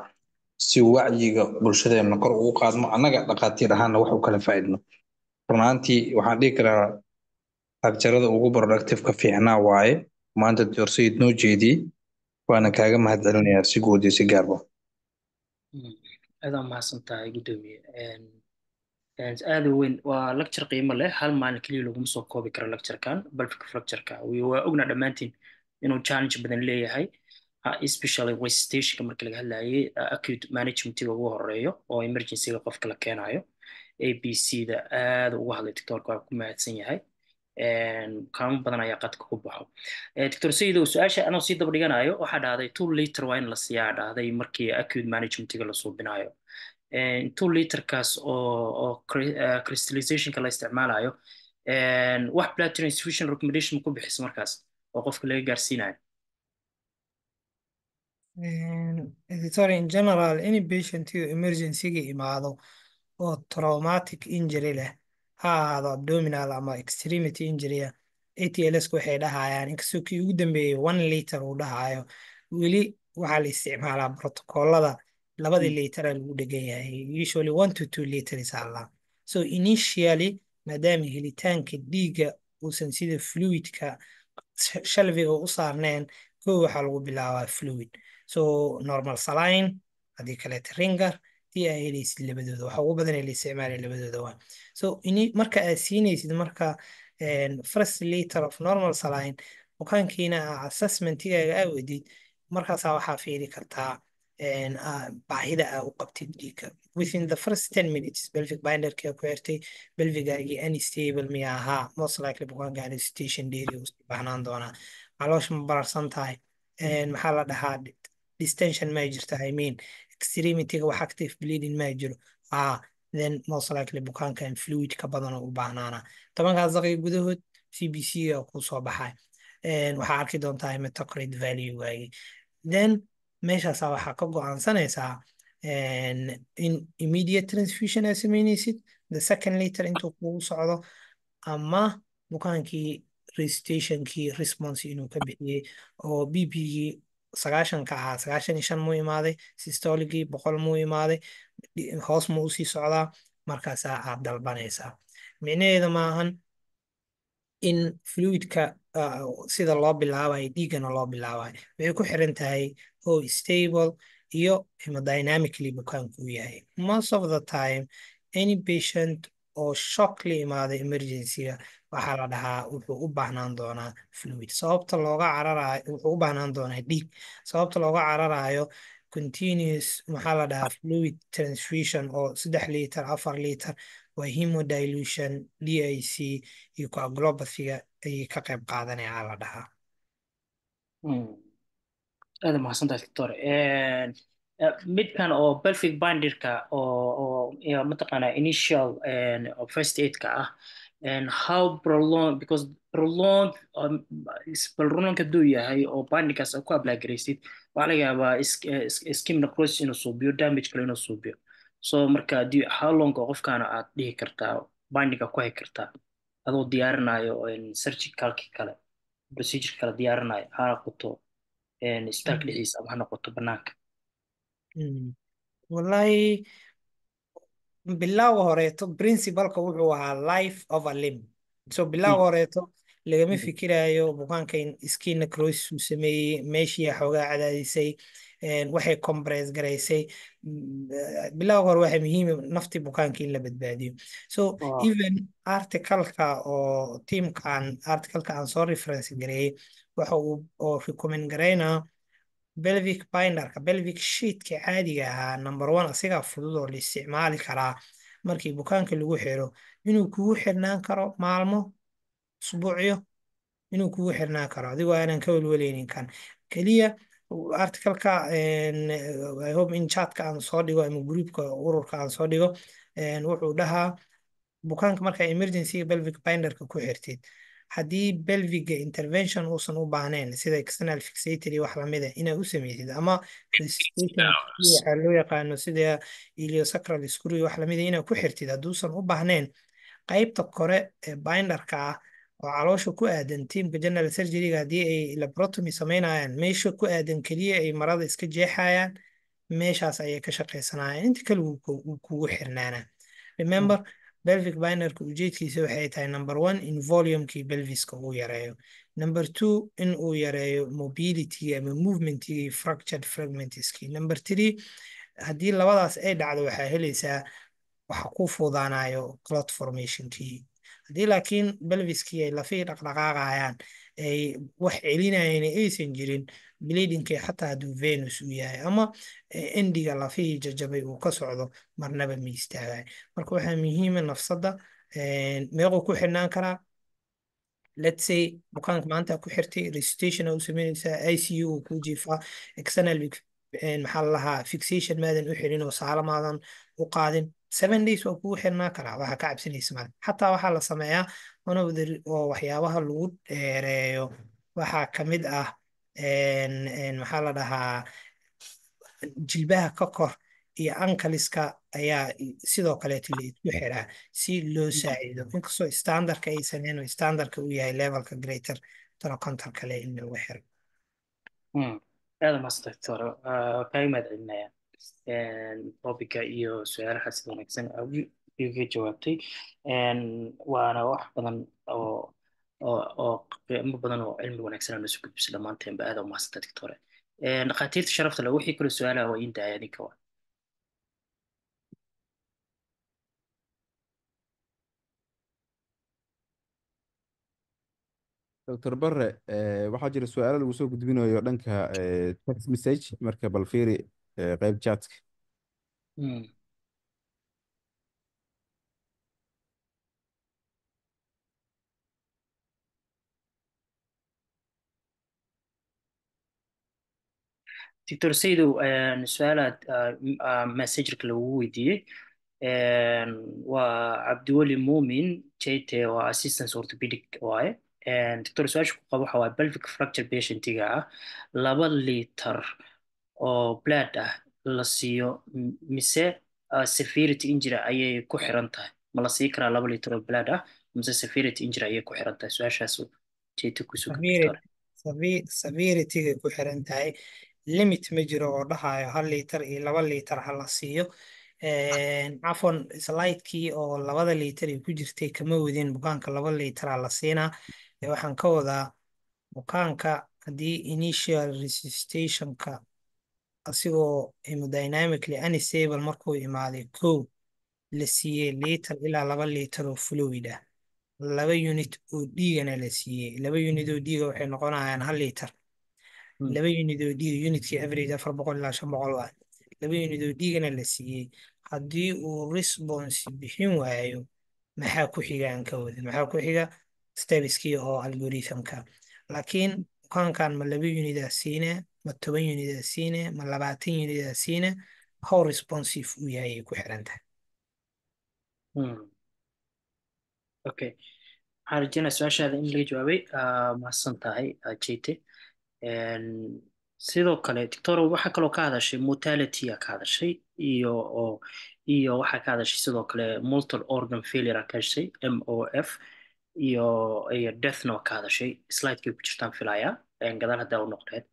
si wacyiga bulshadeena kor ugu qaadmo, annaga dhakhaatiir ahaanna wax u kala faa'iidno. Run ahaantii waxaan dhihi karaa lecturada ugu productive ka fiicnaa waaye maanta Dr. Sayid noo jeediyey, waana kaaga mahadcelinayaa si guud iyo si gaarba. Aad aa mahadsan tahay, guddoomiye. Aad u weyn waa lecture qiimo leh. Hal maalin keliya laguma soo koobi karo lecturekan pelvic fractureka. Waa ognaa dhammaantiin inuu challenge badan leeyahay, especially resuscitationka marka laga hadlayay, acute managementiga ugu horeeyo oo emergencyga qofka la keenayo, ABC-da aad uga hadlay doctorka, waa ku mahadsan yahay. Kaamo badan ayaa qadka ku baxo. Doctor Sayidow, su-aasha anoo sii daba dhiganayo, waxaa dhahday 2 liter waa in la siiyaa, dhahday markii acute managementiga la suubinayo. 2 literkaas oo crystallizationka la isticmaalayo, wax blood transfusion recommendation ma ku bixisa markaas oo qofka laga gaarsiinayo? Sorry, in general, any patient oo emergency-ga imaado oo traumatic injury leh, ha ahaado abdominal ama extremity injury ah, ATLS ku waxay dhahayaan, inkastoo kii ugu dambeeyey 1 liter uu dhahayo, weli waxaa la isticmaalaa protocolada labadii litera lagu dhegan yahay. Usually 1 to 2 liters alla. So initially, maadaama helitaanka dhiigga uusan sida fluidka shelfiga u saarneen. Kow waxaa lagu bilaabaa fluid, so normal saline, haddii kaleeta Ringer tii aa helaysid, labadooda waxa ugu badan ee la isticmaalaya labadooda waa. So marka aad siinaysid marka first liter of normal saline, bukaankiina aa assessmentigaaga aa wedid, markaasaa waxaa fiiri kartaa baahida aa u qabtid dhiigga within the first 10 minutes. Pelvic binderkii ku xirtay, pelvigaagii unstable miya ahaa? Most likely bukaanka resuscitation dheeri uu sii baahnaan doonaa. Caloosha ma bararsan tahay? Maxaa la dhahaa, distension ma jirta? I mean, extremityga wax active bleeding ma jiro? Ah, then most likely bukaankan fluid ka badan oo u baahnaana. 10-kaas daqiiqo gudahood CBC ga kuu soo baxay, waxaa arki doontaa hematocrit value-gaagi. Then meeshaasaa waxaa ka go'aansanaysaa in immediate transfusion aad sameynaysid the second liter intuu kugu socdo, ama bukaankii resuscitationkii response inuu ka bixiyey oo BP-gii 90-ka ahaa 95 muu imaaday, systolicgii 100 muu imaaday, hoos muu usii socdaa, markaasaa aad dalbanaysaa. Micnaheeda maahan in fluidka sida loo bilaabayo dhiiggana loo bilaabayo. Waxay ku xiran tahay how stable iyo hemodynamically bukaanku uu yahay. Most of the time, any patient oo shock la imaada emergency-ga, waxaa la dhahaa wuxuu u baahnaan doonaa fluid. Sababta looga cararayo, wuxuu u baahnaan doonaa dhiig. Sababta looga cararayo continuous, maxaa la dhahaa, fluid transfusion oo 3 liter, 4 liter waa hemodilution, DIC iyo coagulopathy-ga ayay ka qayb qaadanaya la dhahaa. Aad mahadsantahay, doctor. Midkan oo pelvic binderka oo ya, mataqaanaa, initial first aid-ka ah, and how prolonged, because prolonged prolonged hadduu yahay oo binderkaas aad ku apply garaysid, waxaa laga yaabaa ischemic necrosis inuu suubiyo, damage kale inuu suubiyo. So marka how long oo qofkaana aad dhihi kartaa binderka ku hay kartaa adoo diyaarinayo surgicalki kale, procedure kale diyaarinayo, ha noqoto isbitaalka dhexdiisa ama ha noqoto banaanka? Wallahi, bilowga horeeto principalka wuxuu ahaa life over limb. So bilowga horeeto lagama fikirayo bukaanka in skin necrosis uu sameeyey, meeshii xoogaa cadaadisay, waxay compress garaysay. Bilowga hore waxay muhiim nafti bukaanka in la badbaadiyo. So even articleka oo teamkan, articleka aan soo reference gareeyey, waxa uu oo recommend garaynaa pelvic binderka, pelvic sheetka caadiga ahaa, number one asigaa fudud oo la isticmaali karaa markii bukaanka lagu xiro, inuu kugu xirnaan karo maalmo, usbuucyo inuu kugu xirnaan karo adigoo aanan ka welweleynin. Kan keliya articleka, I hope in chatka aan soo dhigo ama groupka ururka aan soo dhigo, wuxuu dhahaa bukaanka markaa emergency pelvic binderka ku xirtid, haddii pelviga intervention uusan u baahnayn sida external fixatory wax lamida inaad u sameysid ama resuscitation waxaa loo yaqaano sida iliosacral screw wax lamida inaad ku xirtid, hadduusan u baahnayn, qaybta kore ee binderka ah oo caloosha ku aadan, teamka general surgeryga haddii ay laparotomy sameynayaan, meesha ku aadan keliya ay marada iska jeexayaan, meeshaas ayay ka shaqaysanayaan. Inta kale wuu kugu xirnaanaa. Remember, pelvic binderka ujeedkiisa waxay tahay number one in volumekii pelviska uu yareeyo, number two in uu yareeyo mobility ama movementigii fractured fragmentskii, number three haddii labadaas ay dhacdo waxaa helaysaa waxa ku fuudaanayo clot formationkii. Haddii laakiin pelviskii ay lafihii dhaqdhaqaaqayaan, ay wax celinayeen aysan jirin, bleedingkii xataa hadduu venous uu yahay ama endiga lafihii jajabay uu ka socdo, marnaba ma istaagayo. Marka waxaa muhiima nafsadda meequu ku xirnaan karaa. Let's say bukaanka maanta ku xirtay, resuscitation aa u sameynaysaa, ICU uu ku jiifaa, external, maxaa la lahaa, fixation maadan u xirin oo saalo maadan u qaadin, 7 days waa kugu xirnaa karaa. Waxaa ka cabsanaysa male. Xataa waxaa la sameeyaa one of the oo waxyaabaha lagu dheereeyo waxaa kamid ah, maxaa la dhahaa, jilbaha ka kor iyo ankleska ayaa sidoo kaleeto la isku xiraa si loo saacido, inkastoo standardka ay sameyn oo standardka uu yahay levelka greater trochanter kale in lagu xiro. Aad mahadsan, doctor. Kaaga mahad celinaya topica iyo su-aalaha sida wanaagsan aad iga jawaabtay. Waana wax badan oo Oo qiimo badan oo cilmi wanaagsan aan soo gudbisay dhammaanteenba. Aad u mahadsantahay, doctore. Dhakhaatiirta sharafta leh, wixii kale su'aalaha waa iin daaya adinka waa. Dr. Barre, waxaa jira su-aalo lagu soo gudbinayo dhanka text message, marka bal fiiri qayb chatka. Doctor Saydow, su-aalaad messengerka lagu weydiiyey waa Cabdiweli Muumin Jayte, waa assistant orthopedic waaye. Doctor, su-aasha ku qabo waxa waaye pelvic fracture patientiga ah 2 litir oo blood ah la siiyo mise severity injury ayay ku xiran tahay? Ma la sii karaa 2 litir oo blood ah mise severity injury ayay ku xiran tahay? Su-aashaas Jayte kusoo gudbi, doctor. Severity-gay ku xiran tahay. Limit ma jiro oo dhahayo 1 litir iyo 2 litir ha la siiyo. Cafwan, slide-kii oo 2da litir ay ku jirtay kama wadin bukaanka 2 litir la siinaa. Waxaan ka wadaa bukaanka haddii initial resuscitationka asigoo hemodynamically unstable markuu imaaday, kow la siiyey litir ilaa 2 litir oo fluid ah, 2 unit oo dhiigana la siiyey. 2 unit oo dhiiga waxay noqonayaan 1 litir. 2 unit oo dhiiga, unitkii average 400 ilaa 500 ah, 2 unit oo dhiigana la siiyey, haddii uu response bixin waayo, maxaa ku xiga? Aan ka wada maxaa ku xiga stepskii oo algorithmka. Laakiin bukaankan ma 2 unit aa siine, ma 10 unit aa siine, ma 20 unit aa siine, how responsive uu yahay ay ku xiran tahay. Okay, waxaan rajeynaya su-aashaada in laga jawaabay. Mahadsan tahay, Jayte. Sidoo kale, doctor, waxaa kaloo ka hadashay mortality ka hadashay iyo waxaa ka hadashay sidoo kale multiple organ failure aa ka hadashay, MOF, iyo deathna waa ka hadashay. Slidekay ku jirtaan filaya, gadaal haddaa u noqdeed.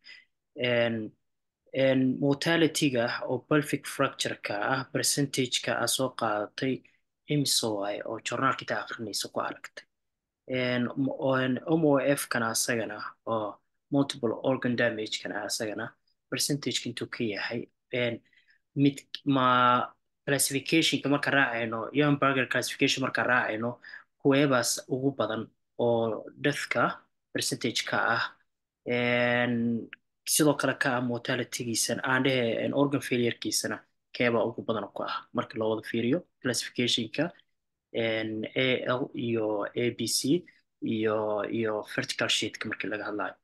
Mortality-ga oo pelvic fracture-ka ah, percentage-ka aa soo qaadatay imise waaye oo journalka inta akhrinaysa ku aragtay? MOF-kana asagana oo multiple organ damage-kana asagana percentage intuu ka yahay? Mid ma classificationka marka raacayno, Young-Burger classification marka raacayno, kuweebaas ugu badan oo deathka percentage ka ah, sidoo kale ka ah mortalitygiisana, aan dhehe organ failurekiisana keebaa ugu badan oo ku ah marka loo wada fiiriyo classificationka AL iyo ABC iyo vertical sheetka markii laga hadlayo?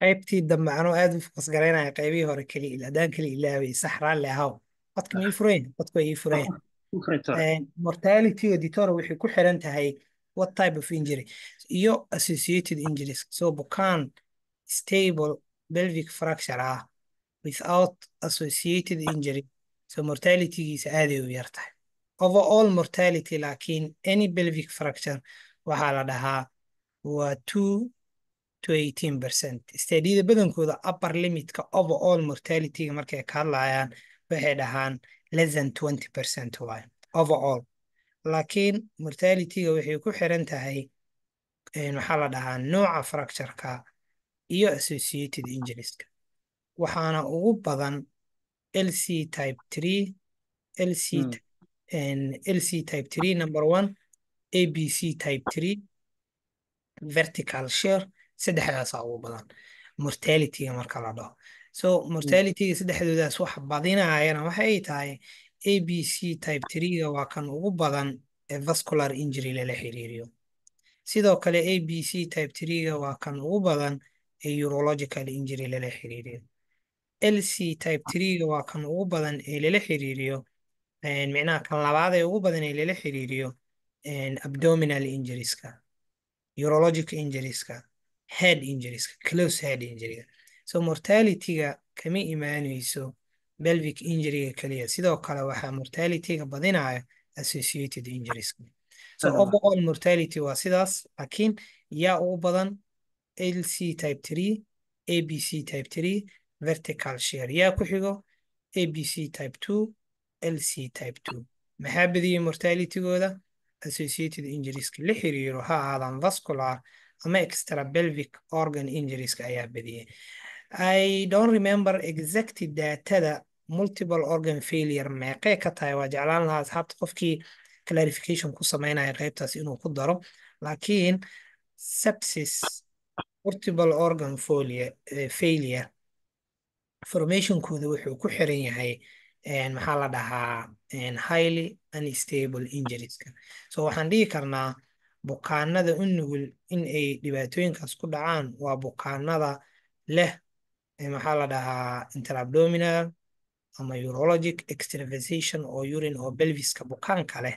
Qaybtii dambe anoo aad u focus garaynaya, qaybihii hore keli haddaan keli ilaaway, sax, raalli ahaw. Codka ma ii furayn? Codka waa ii furayn. Mortality doctor waxay ku xiran tahay what type of injury iyo associated injuries. So bukaan stable pelvic fracture ah without associated injury, so mortalitygiisa aaday u yar tahay overall mortality. Laakiin any pelvic fracture waxaa la dhahaa waa 2 to 18%. Studyada badankooda upper limitka overall mortalityga markay ka hadlayaan waxay dhahaan less than 20% waaye overall. Laakiin mortalityga waxay ku xiran tahay waxaa la dhahaa nooca fractureka iyo associated injurieska. Waxaana ugu badan LC type 3, LC LC type 3 number 1, ABC type 3, vertical shear. Saddexdaasaa ugu badan mortalityga marka la dhaho. So mortalityga saddexdoodaas wax badinayana waxay tahay ABC type 3-ga waa kan ugu badan ee vascular injury lala xiriiriyo. Sidoo kale ABC type 3-ga waa kan ugu badan ee urological injury lala xiriiriyo. LC type 3-ga waa kan ugu badan ee lala xiriiriyo, micnaha kan labaad ee ugu badan ee lala xiriiriyo abdominal injurieska, urologic injurieska, head injurieska, close head injuryga. So mortalityga kama imaanayso pelvic injuryga kaliya, sidoo kale waxaa mortalityga badinaya associated injurieska. So overall mortality waa sidaas, laakiin yaa ugu badan? LC type 3, ABC type 3, vertical shear. Yaa ku xigo? ABC type 2, LC type 2. Maxaa badiyey mortalitygooda? associated injurieska la xiriiro, ha ahaadaan vascular ama extrapelvic organ injurieska ayaa badiyay. I don't remember exact datada multiple organ failure meeqee ka tahay. Waa jeclaan lahaa asxaabta qofkii clarification ku sameynaya qaybtaas inuu ku daro, laakiin sepsis multiple organ failure formationkooda wuxuu ku xiran yahay maxaa la dhahaa, highly unstable injurieska. So waxaan dhihi karnaa bukaanada u nugul in ay dhibaatooyinkaas ku dhacaan waa bukaanada leh maxaa la dhahaa, intraabdominal ama urologic extravasation oo urine oo pelviska bukaanka leh,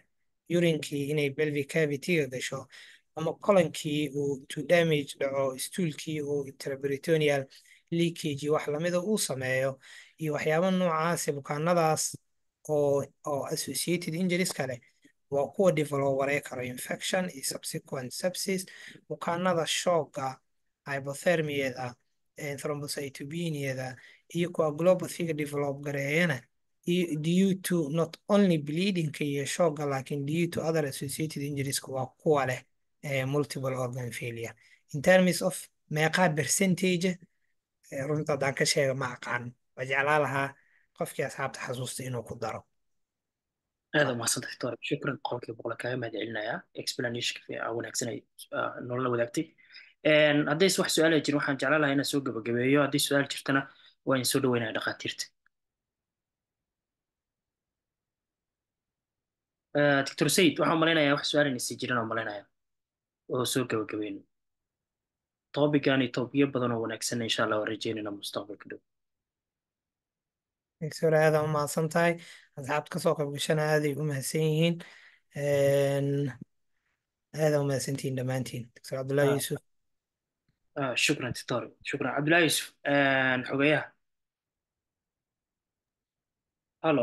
urinkii inay pelvic cavity-ga gasho ama colonkii uu to damage dhaco, stoolkii uu intraperitoneal leakage wax lamida uu sameeyo iyo waxyaabo noocaas. Bukaanadaas oo associated injuries kale waa kuwa develop warey karo infection iyo subsequent sepsis. Bukaanada shockga, hypothermiada, thrombocytopeniada iyo coagulopathyga develop gareeyana due to not only bleedingka iyo shockga, laakiin due to other associated injuries, waa kuwa leh multiple organ failure. In terms of meeqaa percentage, runta haddaan ka sheega ma aqaan. Waa jeclaa lahaa qofkii asxaabta xasuusta inuu ku daro. Aad umahadsantahay, doctor. Shukran, 100% kaaga mahad celinayaa explanationka fiican wanaagsan ay nolola wadaagtay. Haddayse wax su-aal ay jirin, waxaan jeclaan lahaa inaan soo gabagabeeyo. Haddii su-aal jirtana waa in soo dhaweynaya dhakhaatiirta. Doctor Sayid, waxaan malaynayaa wax su-aal inaysa jirin oo malaynaya oo soo gabagabeyno topican iyo topiyo badan oo wanaagsan, insha Allah waan rajeynayna mustaqbalka dhow. Doctor, aad u mahadsan tahay. Asxaabta kasoo qayb gashana aaday u mahadsan yihiin. Aad u mahadsantihiin dhammaantiin. Doctor Cabdullahi Yuusuf. Shukran doctor, shukran Cabdullahi Yuusuf, xogeyaha. Hallo.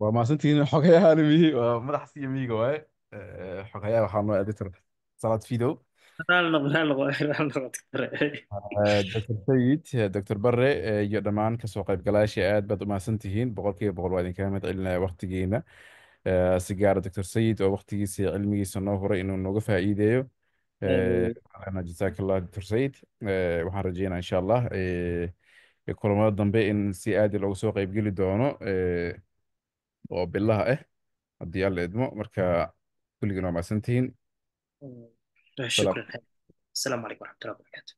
Waa mahadsantihiin. Xogayaha miyi waa madax siya miyiga waaye. Xogayaha waxaa noo editor Salaad Fidow. Raali noqo, raali noqo, raali noqo, doctor. Dr. Sayid, Dr. Barre iyo dhammaan kasoo qaybgalayaasha, aad baad u mahadsantihiin. 100% waa idinkaga mahad celinaya waqtigiina. Si gaara Dr. Sayid oo waqtigiisa iyo cilmigiisa noo huray inuu nooga faa'iideeyo. Waxaan jazaak Allah, Dr. Sayid. Waxaan rajeynaa insha Allah kulamada dambe in si aad looga soo qaybgeli doono oo bilaha ah haddii Alla idmo. Marka kulligiin waa mahadsantihiin. Shukran. Asalaamu calaykum waraxmatullahi wabarakaatu.